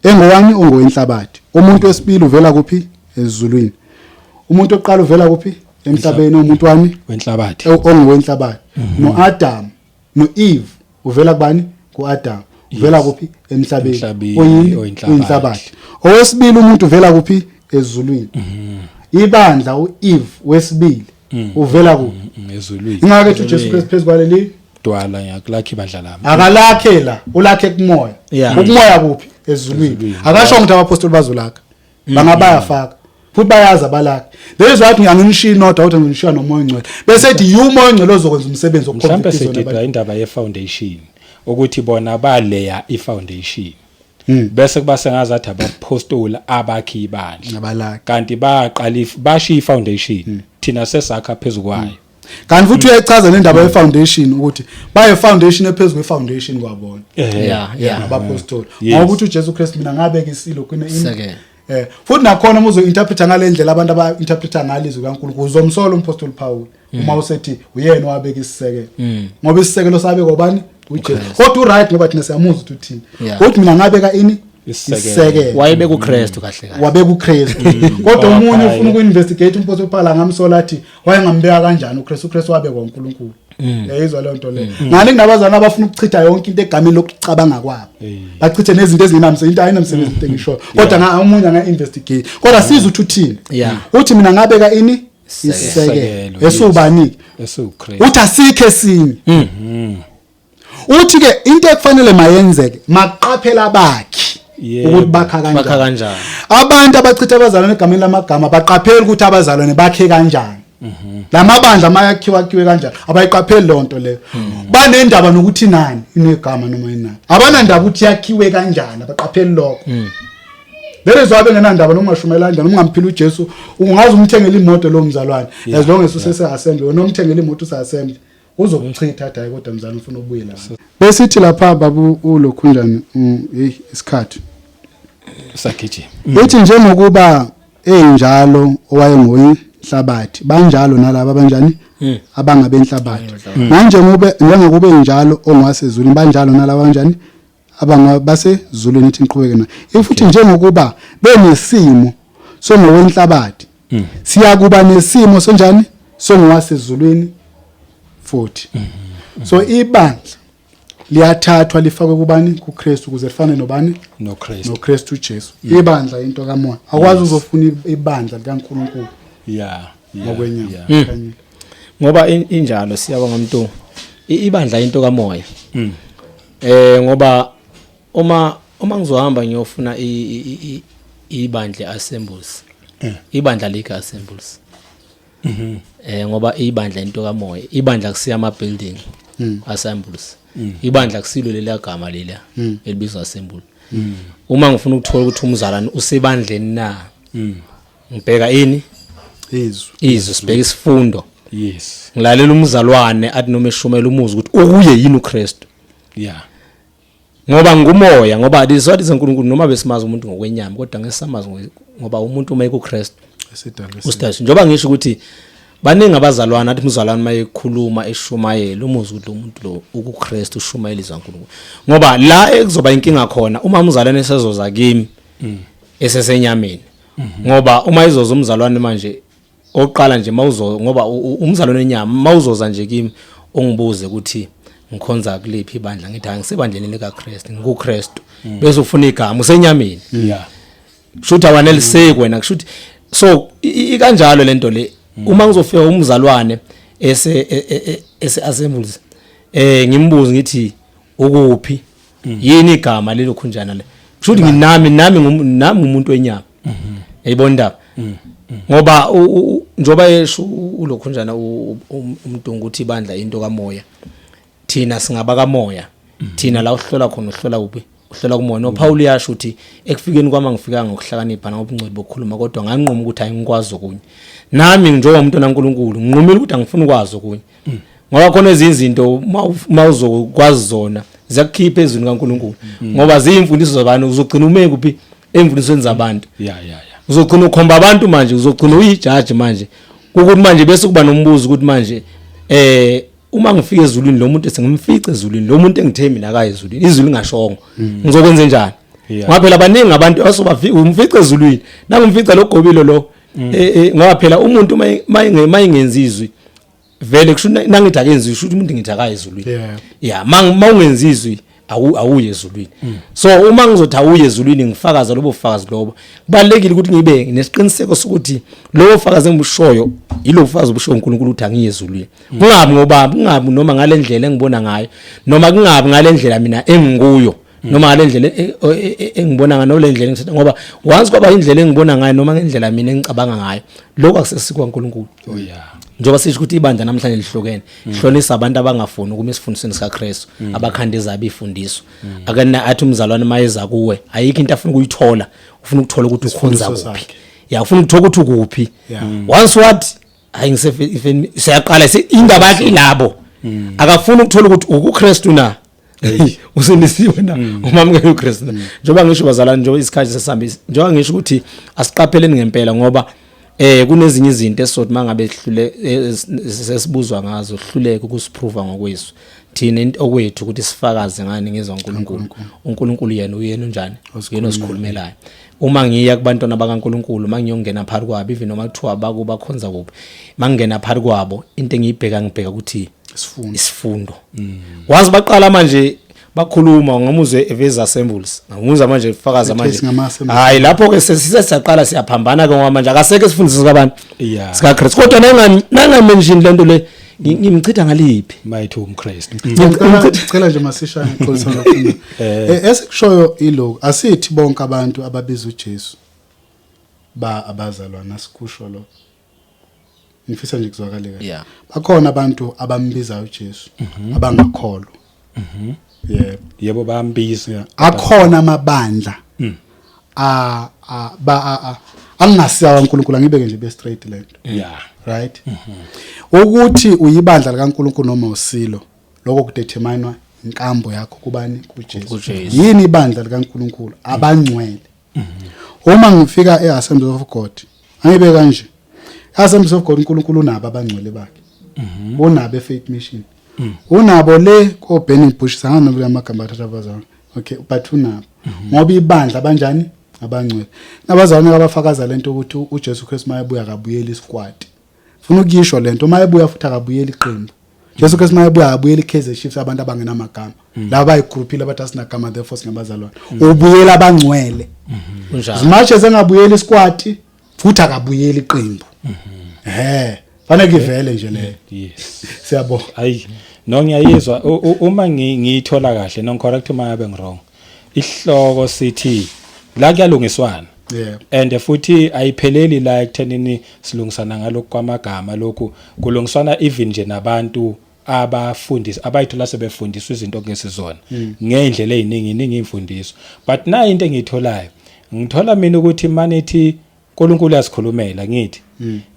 engowani? Ongowenhlabathi. Umuntu wesibili uvela kuphi? Ezulwini. Umuntu oqala uvela kuphi? Emhlabeni. Umuntu wani? Wenhlabathi. Ongowenhlabathi. NoAdam noEve uvela kubani? KuAdam. Uvela kuphi? Emhlabeni. Emhlabeni, Oyini? oyinhlabathi. Oyinhlabathi. Owesibili umuntu uvela kuphi? Ezulwini. Ibandla uEve wesibili uvela kuphi? Ezulwini. Ingakho ethi uJesu Kristu phezu kwaleli Dwala ngiyakulakha ibandla lami. Akalakhe la, ulakhe kumoya. Ukumoya kuphi? Ezulwini. Akasho ukuthi abapostoli bazolakha. Bangabayafaka futhi bayazi abalakhi. There is what ngiyanginishiya inodwa ukuthi nginishiya nomoya ongcwele, bese ethi yiwo umoya ongcwele ozokwenza umsebenzi Mhlawumbe wokuconvicta izona sididwa abantu. indaba ye-foundation, ukuthi bona baleya i-foundation, bese kuba sengazathi abapostoli abakhi ibandla. Abalakhi. Kanti baqala bashiya i-foundation, thina sesakha phezu kwayo. Kanti futhi uyayichaza le ndaba ye-foundation, ukuthi baye-foundation ephezu kwe-foundation kwabona. Abapostoli. Ngoba uthi uJesu Kristu, mina ngabeka isilo kune Sekelo. Futhi nakhona uma uzo-interpreta ngale ndlela abantu aba-interpreta ngalo izwi kaNkulunkulu, uzomsola umpostoli Paul uma usethi uyena owabeka isisekelo, ngoba isisekelo sabekwa ubani? UJesu. Kodwa uright, ngoba thina siyamuzwa ukuthi uthini. Uthi mina ngabeka ini? Isisekelo. Isisekelo. Wayebeka uKristu kahle kahle. Wabeka uKristu, kodwa omunye Owakhayo. ufuna uku-investigate umpostoli Paul, angamsola athi wayengambeka kanjani uKristu? UKristu wabekwa uNkulunkulu. Yayizwa leyo nto leyo. Ngani kunabazali abafuna ukuchitha yonke into egameni lokucabanga kwabo, bachithe nezinto ezingenamsebenzi, into ayinamsebenzi into engishoyo, kodwa omunye anga-investigate, kodwa siza ukuthi uthini. Uthi mina ngabeka ini? Isisekelo. Isisekelo, Esiwubani? EsiwuKristu. Uthi asikho esinye. Uthi ke into ekufanele mayenzeke, maqaphela abakhi ukuthi bakha Bakha kanjani. kanjani. Abantu abachitha abazalwane egameni lamagama baqaphela ukuthi abazalwane bakhe kanjani, lamabandla mayakhiwa akhiwe kanjani, abayiqapheli leyo nto leyo. Banendaba nokuthi nani inegama noma inani, abanandaba ukuthi yakhiwe kanjani, abaqapheli lokho. There is why bengenandaba noma ungashumela kanjani, uma ungamphila uJesu, ungaze umthengele imoto lo mzalwane, as long as usese assembly, wena umthengele imoto use assembly, uzokuchitha athi hayi kodwa mzalwane ufuna ubuye la. Besithi lapha babu ulokhunjani, hey, isikhathi Sagijima. Ithi njengokuba enjalo owayengoyinhlabathi, banjalo nalaba abanjani, abangabenhlabathi. Nanjengoba njengokuba enjalo ongwasezulwini, banjalo nalaba abanjani, abangabasezulwini. Ithi ngiqhubeke na? Ifuthi njengokuba benesimo songowenhlabathi, siyakuba nesimo sonjani? Songowasezulwini futhi. So ibandla liyathathwa lifakwe kubani? KuKristu, ukuze lifane nobani? NoKristu. NoKristu Jesu. Ibandla into kamoya. Akwazi uzofuna ibandla likaNkulunkulu ngokwenyama. Khanyile. Ngoba injalo, siyabonga mntu. Ibandla into kamoya, ngoba uma ngizohamba ngiyofuna ibandla assemblies, ibandla lika assemblies, ngoba ibandla into kamoya. Ibandla kusiya ama building assemblies, ibandla kusilo lela gama lela elibizwa assembly. Uma ngifuna ukuthola ukuthi umzalwane usebandleni na, ngibheka ini? Izwi. Izwi, sibheka isifundo. Ngilalela umzalwane athi noma eshumela umuzi ukuthi ukuye yini uKristu. Ngoba ngumoya, ngoba lizwi lizenkulunkulu, noma besimazi umuntu ngokwenyama, kodwa ngesamazi ngoba umuntu uma ekuKristu Esidalwe. Usidalwe. Njengoba ngisho ukuthi baningi abazalwane, athi umzalwane mayekhuluma eshumayela, umuzwe ukuthi lo muntu lo ukuKristu, ushumayela izwi kaNkulunkulu. Ngoba la ekuzoba inkinga khona uma umzalwane esezoza kimi esesenyameni, ngoba uma izoza umzalwane manje oqala nje mawuzo, ngoba umzalwane wenyama mawuzoza nje kimi ungibuze ukuthi ngikhonza kuliphi ibandla, ngithi hayi, ngisebandleni likaKristu, ngikuKristu, bese ufuna igama, usenyameni. Kushuthi awaneliseki wena, kushuthi so ikanjalo lento le. Uma ngizofika umzalwane ese assemblies, ngimbuze ngithi ukuphi, yini igama lelo khunjana le, kushuthi nginami nami ngumuntu wenyama. Yayibona indaba, ngoba njoba yesho ulokhunjana uMntungu ukuthi ibandla into kamoya, thina singaba kamoya. Thina la uhlola khona, uhlola kuphi? Uhlola kumoya. NoPaul uyasho ukuthi ekufikeni kwami angifika ngokuhlakanipha nangobungcweti bokukhuluma, kodwa nganquma ukuthi ayingikwazi okunye. Nami njengoba umuntu naNkulunkulu nginqumile ukuthi angifuni ukwazi okunye, ngoba khona ezinye izinto uma uzokwazi zona ziyakukhipha ezwini kaNkulunkulu, ngoba ziyimfundiso zabantu. Uzogcina ume kuphi? Emfundisweni zabantu. Uzogcina ukhomba abantu manje, uzogcina uyijaji manje, ukuthi manje bese kuba nombuzo ukuthi manje uma ngifika ezulwini, lo muntu esengimfice ezulwini, lo muntu engithe mina akaye ezulwini, izulu lingashongo, ngizokwenza njani? Ngoba phela baningi abantu asobafika umfice ezulwini, nangumfica lo gobilo lo, ngoba phela umuntu mayingenzi izwi vele kusho nangithi akenzi, kusho ukuthi umuntu ngithi akaye ezulwini. Yeah, mawungenzi izwi awuye ezulwini. So uma ngizothi awuye ezulwini, ngifakaza lobo bufakazi lobo, kubalekile ukuthi ngibe nesiqiniseko sokuthi lobo bufakazi engibushoyo yilo bufakazi obusho uNkulunkulu ukuthi angiye ezulwini. Kungabi ngoba kungabi noma ngalendlela engibona ngayo, noma kungabi ngalendlela mina engikuyo. Noma ngale ndlela engibona ngayo, nole ndlela engithatha, ngoba once kwaba indlela engibona ngayo noma ngendlela mina engicabanga ngayo, lokho akusesiko kaNkulunkulu. Oh yeah. Njengoba sisho ukuthi ibandla namhlanje lihlukene, hlonisa abantu abangafuni ukuma esifundisweni sikaKristu, abakhanda ezabo ifundiso. Akana athi umzalwane mayeza kuwe, ayikho into afuna ukuyithola, ufuna ukuthola ukuthi ukhonza Isifundiso kuphi. sakhe. Ya, ufuna ukuthola ukuthi ukuphi. Once what, hayi, ngisefe, siyaqala indaba yakhe ilabo, akafuni ukuthola ukuthi ukuKristu na, usindisiwe na, umamukele uKristu na. Njengoba ngisho bazalwane, njengoba isikhathi sesihamba, njengoba ngisho ukuthi asiqapheleni ngempela, ngoba kunezinye izinto esizothi mangabe sihlule sesibuzwa ngazo, hluleke ukusiprova ngokwethu thina. Into okwethu ukuthi sifakaze ngani ngezwa uNkulunkulu. UNkulunkulu yena uyena unjani, uyena osikhulumelayo. Uma ngiya kubantwana bakaNkulunkulu, mangiyongena phakathi kwabo, even noma kuthiwa bakuba khonza kuphi, mangingena phakathi kwabo, into engiyibheka, ngibheka ukuthi Isifundo. Isifundo. Wazi baqala manje bakhuluma, ngamuzwe eveza assemblies, ngamuzwa manje fakaza manje. Ethi ngama-assemblies. Hayi, lapho ke sesiyaqala siyaphambana ke, ngoba manje akasekho esifundisweni sikabantu Yeah. sika Christ, kodwa nanga mention lento le, ngimchitha ngaliphi? Mayithi umKristu. Ngicela nje masishane, xolisa lokhu. Esikushoyo ilokhu, asithi bonke abantu ababiza uJesu ba abazalwana, sikusho lo. Ngifisa nje kuzwakale kahle. Bakhona abantu abambizayo uJesu abangakholwa. Yebo. Yebo, bayambiza. Yeah. Akhona amabandla a a ba angasiyawa uNkulunkulu, angibeke nje be straight lento. Right, ukuthi uyibandla likaNkulunkulu noma usilo, lokho kudeterminewa inkambo yakho kubani? KuJesu. KuJesu. Yini ibandla likaNkulunkulu? Abangcwele. Uma ngifika eAssembly of God, angibe kanje, eAssembly of God uNkulunkulu unabo abangcwele bakhe, unabo eFaith Mission, unabo le ko Burning Bush, sangana amagama athatha abazalwane, okay, but unabo ngoba ibandla abanjani? Abangcwele. Nabazalwane abafakaza lento ukuthi uJesu Kristu mayebuya akabuyeli isquad, funa ukuyisho lento, mayebuya futhi akabuyeli iqembu. Jesu Kristu mayebuya akabuyeli iKaizer Chiefs, abantu abangenamagama laba bayigroupile abathi asinagama, therefore singabazalwane. Ubuyela abangcwele. Kunjalo. As much as engabuyeli isquad, futhi akabuyeli iqembu. Fanele kivele nje leyo. Siyabonga. Ayi no, ngiyayizwa. Uma ngiyithola kahle, no, correct uma ngabe ngiwrong, isihloko sithi la kuyalungiswana and futhi ayipheleli la ekuthenini silungisana ngalokhu kwamagama, lokhu kulungiswana even nje nabantu abafundisi abayithola sebefundiswa izinto okungesizona ngeindlela eziningi, iningi imfundiso. But nayi into engiyitholayo, ngithola mina ukuthi manithi uNkulunkulu uyasikhulumela, ngithi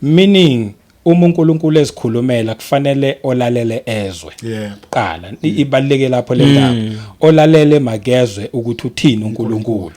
meaning uma uNkulunkulu ezikhulumela kufanele olalele ezwe. Qala ibaluleke lapho le ndaba, olalele makezwe ukuthi uthini uNkulunkulu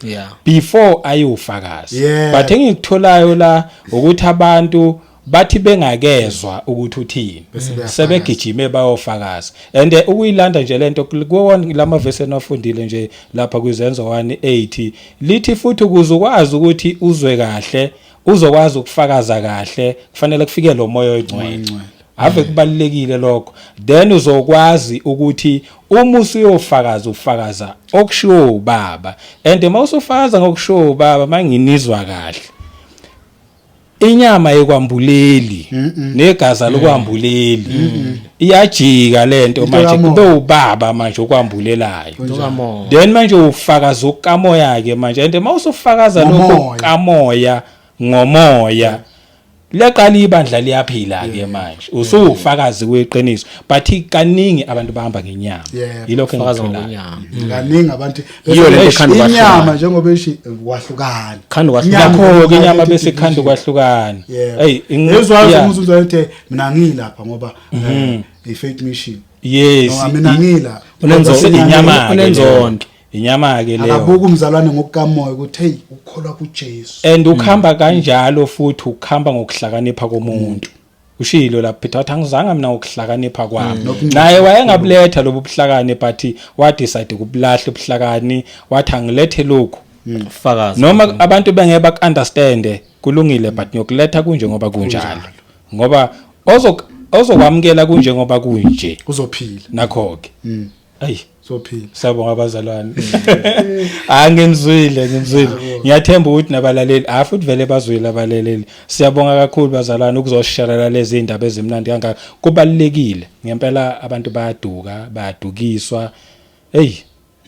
before ayofakaza. But engikutholayo la ukuthi abantu bathi bengakezwa ukuthi uthini, Bese beyafakaza. Sebegijime bayofakaza. And ukuyilanda nje lento kuwona lama verse enwafundile nje lapha kwiZenzo 1:8, lithi futhi ukuze ukwazi ukuthi uzwe kahle, uzokwazi ukufakaza kahle, kufanele kufike lo moya oyingcwele. Oyingcwele. Ave kubalulekile lokho. Then uzokwazi ukuthi uma usuyofakaza, ufakaza okushiwo ubaba, and uma usufakaza ngokushiwo ubaba, manginizwa kahle, inyama yekwambuleli negaza lokwambuleli, iyajika lento. Into Manje kamoya. kube ubaba manje okwambulelayo. Ntokamoya. Then manje ufakaza okukamoya ke manje, and mawusufakaza lokho Ngomoya. kamoya, ngomoya, liyaqala ibandla liyaphila ke manje, usuwufakazi weqiniso. But kaningi abantu bahamba ngenyama. Yilokho Fakaza engikutholayo. ngokwenyama. Kaningi abantu Yiyo lento ekhanda inyama ukwahlukana. njengoba eshi kwahlukana. Khanda ukwahlukana. Nakho-ke inyama bese ikhanda ukwahlukana. Eyi, Yezwa umuntu uzothi mina ngilapha ngoba i-Faith Mission. Noma mina ngila. Inyama ke Unenzondo. Inyama ke leyo. Akabuka umzalwane ngokukamoya ukuthi hey, ukholwa kuJesu. And ukuhamba kanjalo futhi ukuhamba ngokuhlakanipha komuntu. Ushilo lapha Peter, wathi angizange mina ngokuhlakanipha kwami. Naye wayengabuletha lobu buhlakani, but wa decide ukubulahla ubuhlakani, wathi angilethe lokhu. Fakaza. Noma abantu bengeke baku-understand, kulungile, but ngiyokuletha kunje ngoba kunjalo, ngoba ozokwamukela kunje ngoba kunje Uzophila. Nakho ke, ayi. Uzophila. Siyabonga abazalwane. Ah, ngimzwile, ngimzwile. Ngiyathemba ukuthi nabalaleli, ah, futhi vele bazwile abalaleli. Siyabonga kakhulu bazalwane ukuzosharela lezi indaba ezimnandi kangaka. Kubalulekile. Ngempela abantu bayaduka, bayadukiswa. Hey.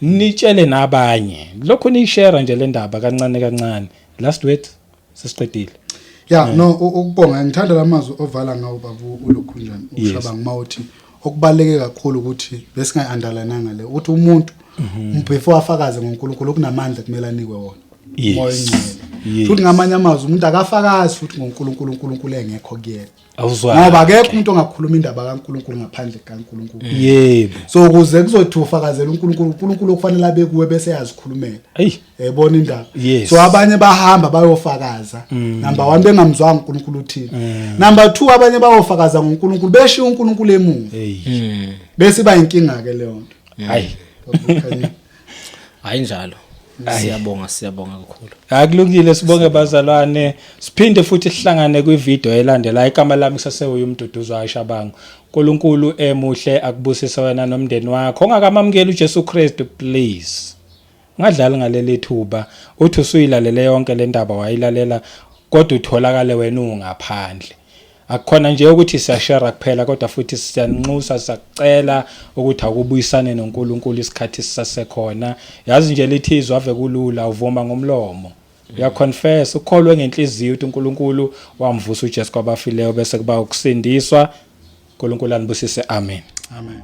Nitshele nabanye. Lokho niyishare nje le ndaba kancane kancane. Last word sesiqedile. Ya, no, ukubonga, ngithanda lamazwi ovala ngawo, babu ulokhunjani ushabanga, mawuthi okubaleke kakhulu ukuthi besingayi-underlinanga le, ukuthi umuntu before afakaze ngoNkulunkulu okunamandla kumele anikwe wona, uMoya oNgcwele. Futhi ngamanye amazwi, umuntu akafakazi futhi ngoNkulunkulu uNkulunkulu engekho kuyena. Awuzwa. Ngoba akekho umuntu ongakhuluma indaba kaNkulunkulu ngaphandle kaNkulunkulu. So ukuze kuzothi ufakazela uNkulunkulu, uNkulunkulu okufanele abe kuwe bese yazikhulumela. Yayibona indaba? Yes. So abanye bahamba bayofakaza, number 1, bengamzwanga uNkulunkulu uthini. Number 2, abanye bayofakaza ngoNkulunkulu beshiya uNkulunkulu emuva. Bese iba inkinga ke leyo nto. Hayi. Babukhanye. Hayi, njalo, siyabonga, siyabonga kakhulu. Akulungile, sibonge bazalwane. Siphinde futhi sihlangane kwivideo elandelayo. Igama lami kusasewuye uMduduzi Washabangu. uNkulunkulu emuhle akubusise wena nomndeni wakho. Ongakamamukeli uJesu Kristu, please. Ungadlali ngaleli thuba. Uthi usuyilalele yonke le ndaba, wayilalela, kodwa utholakale wena ungaphandle. Akukhona nje ukuthi siyashare kuphela, kodwa futhi siyanxusa, siyakucela ukuthi akubuyisane noNkulunkulu isikhathi sisasekhona. Yazi nje lithi izwi, ave kulula, uvuma ngomlomo. Uyaconfess, ukholwe ngenhliziyo ukuthi uNkulunkulu wamvusa uJesu kwabafileyo, bese kuba ukusindiswa. uNkulunkulu anibusise. Amen. Amen.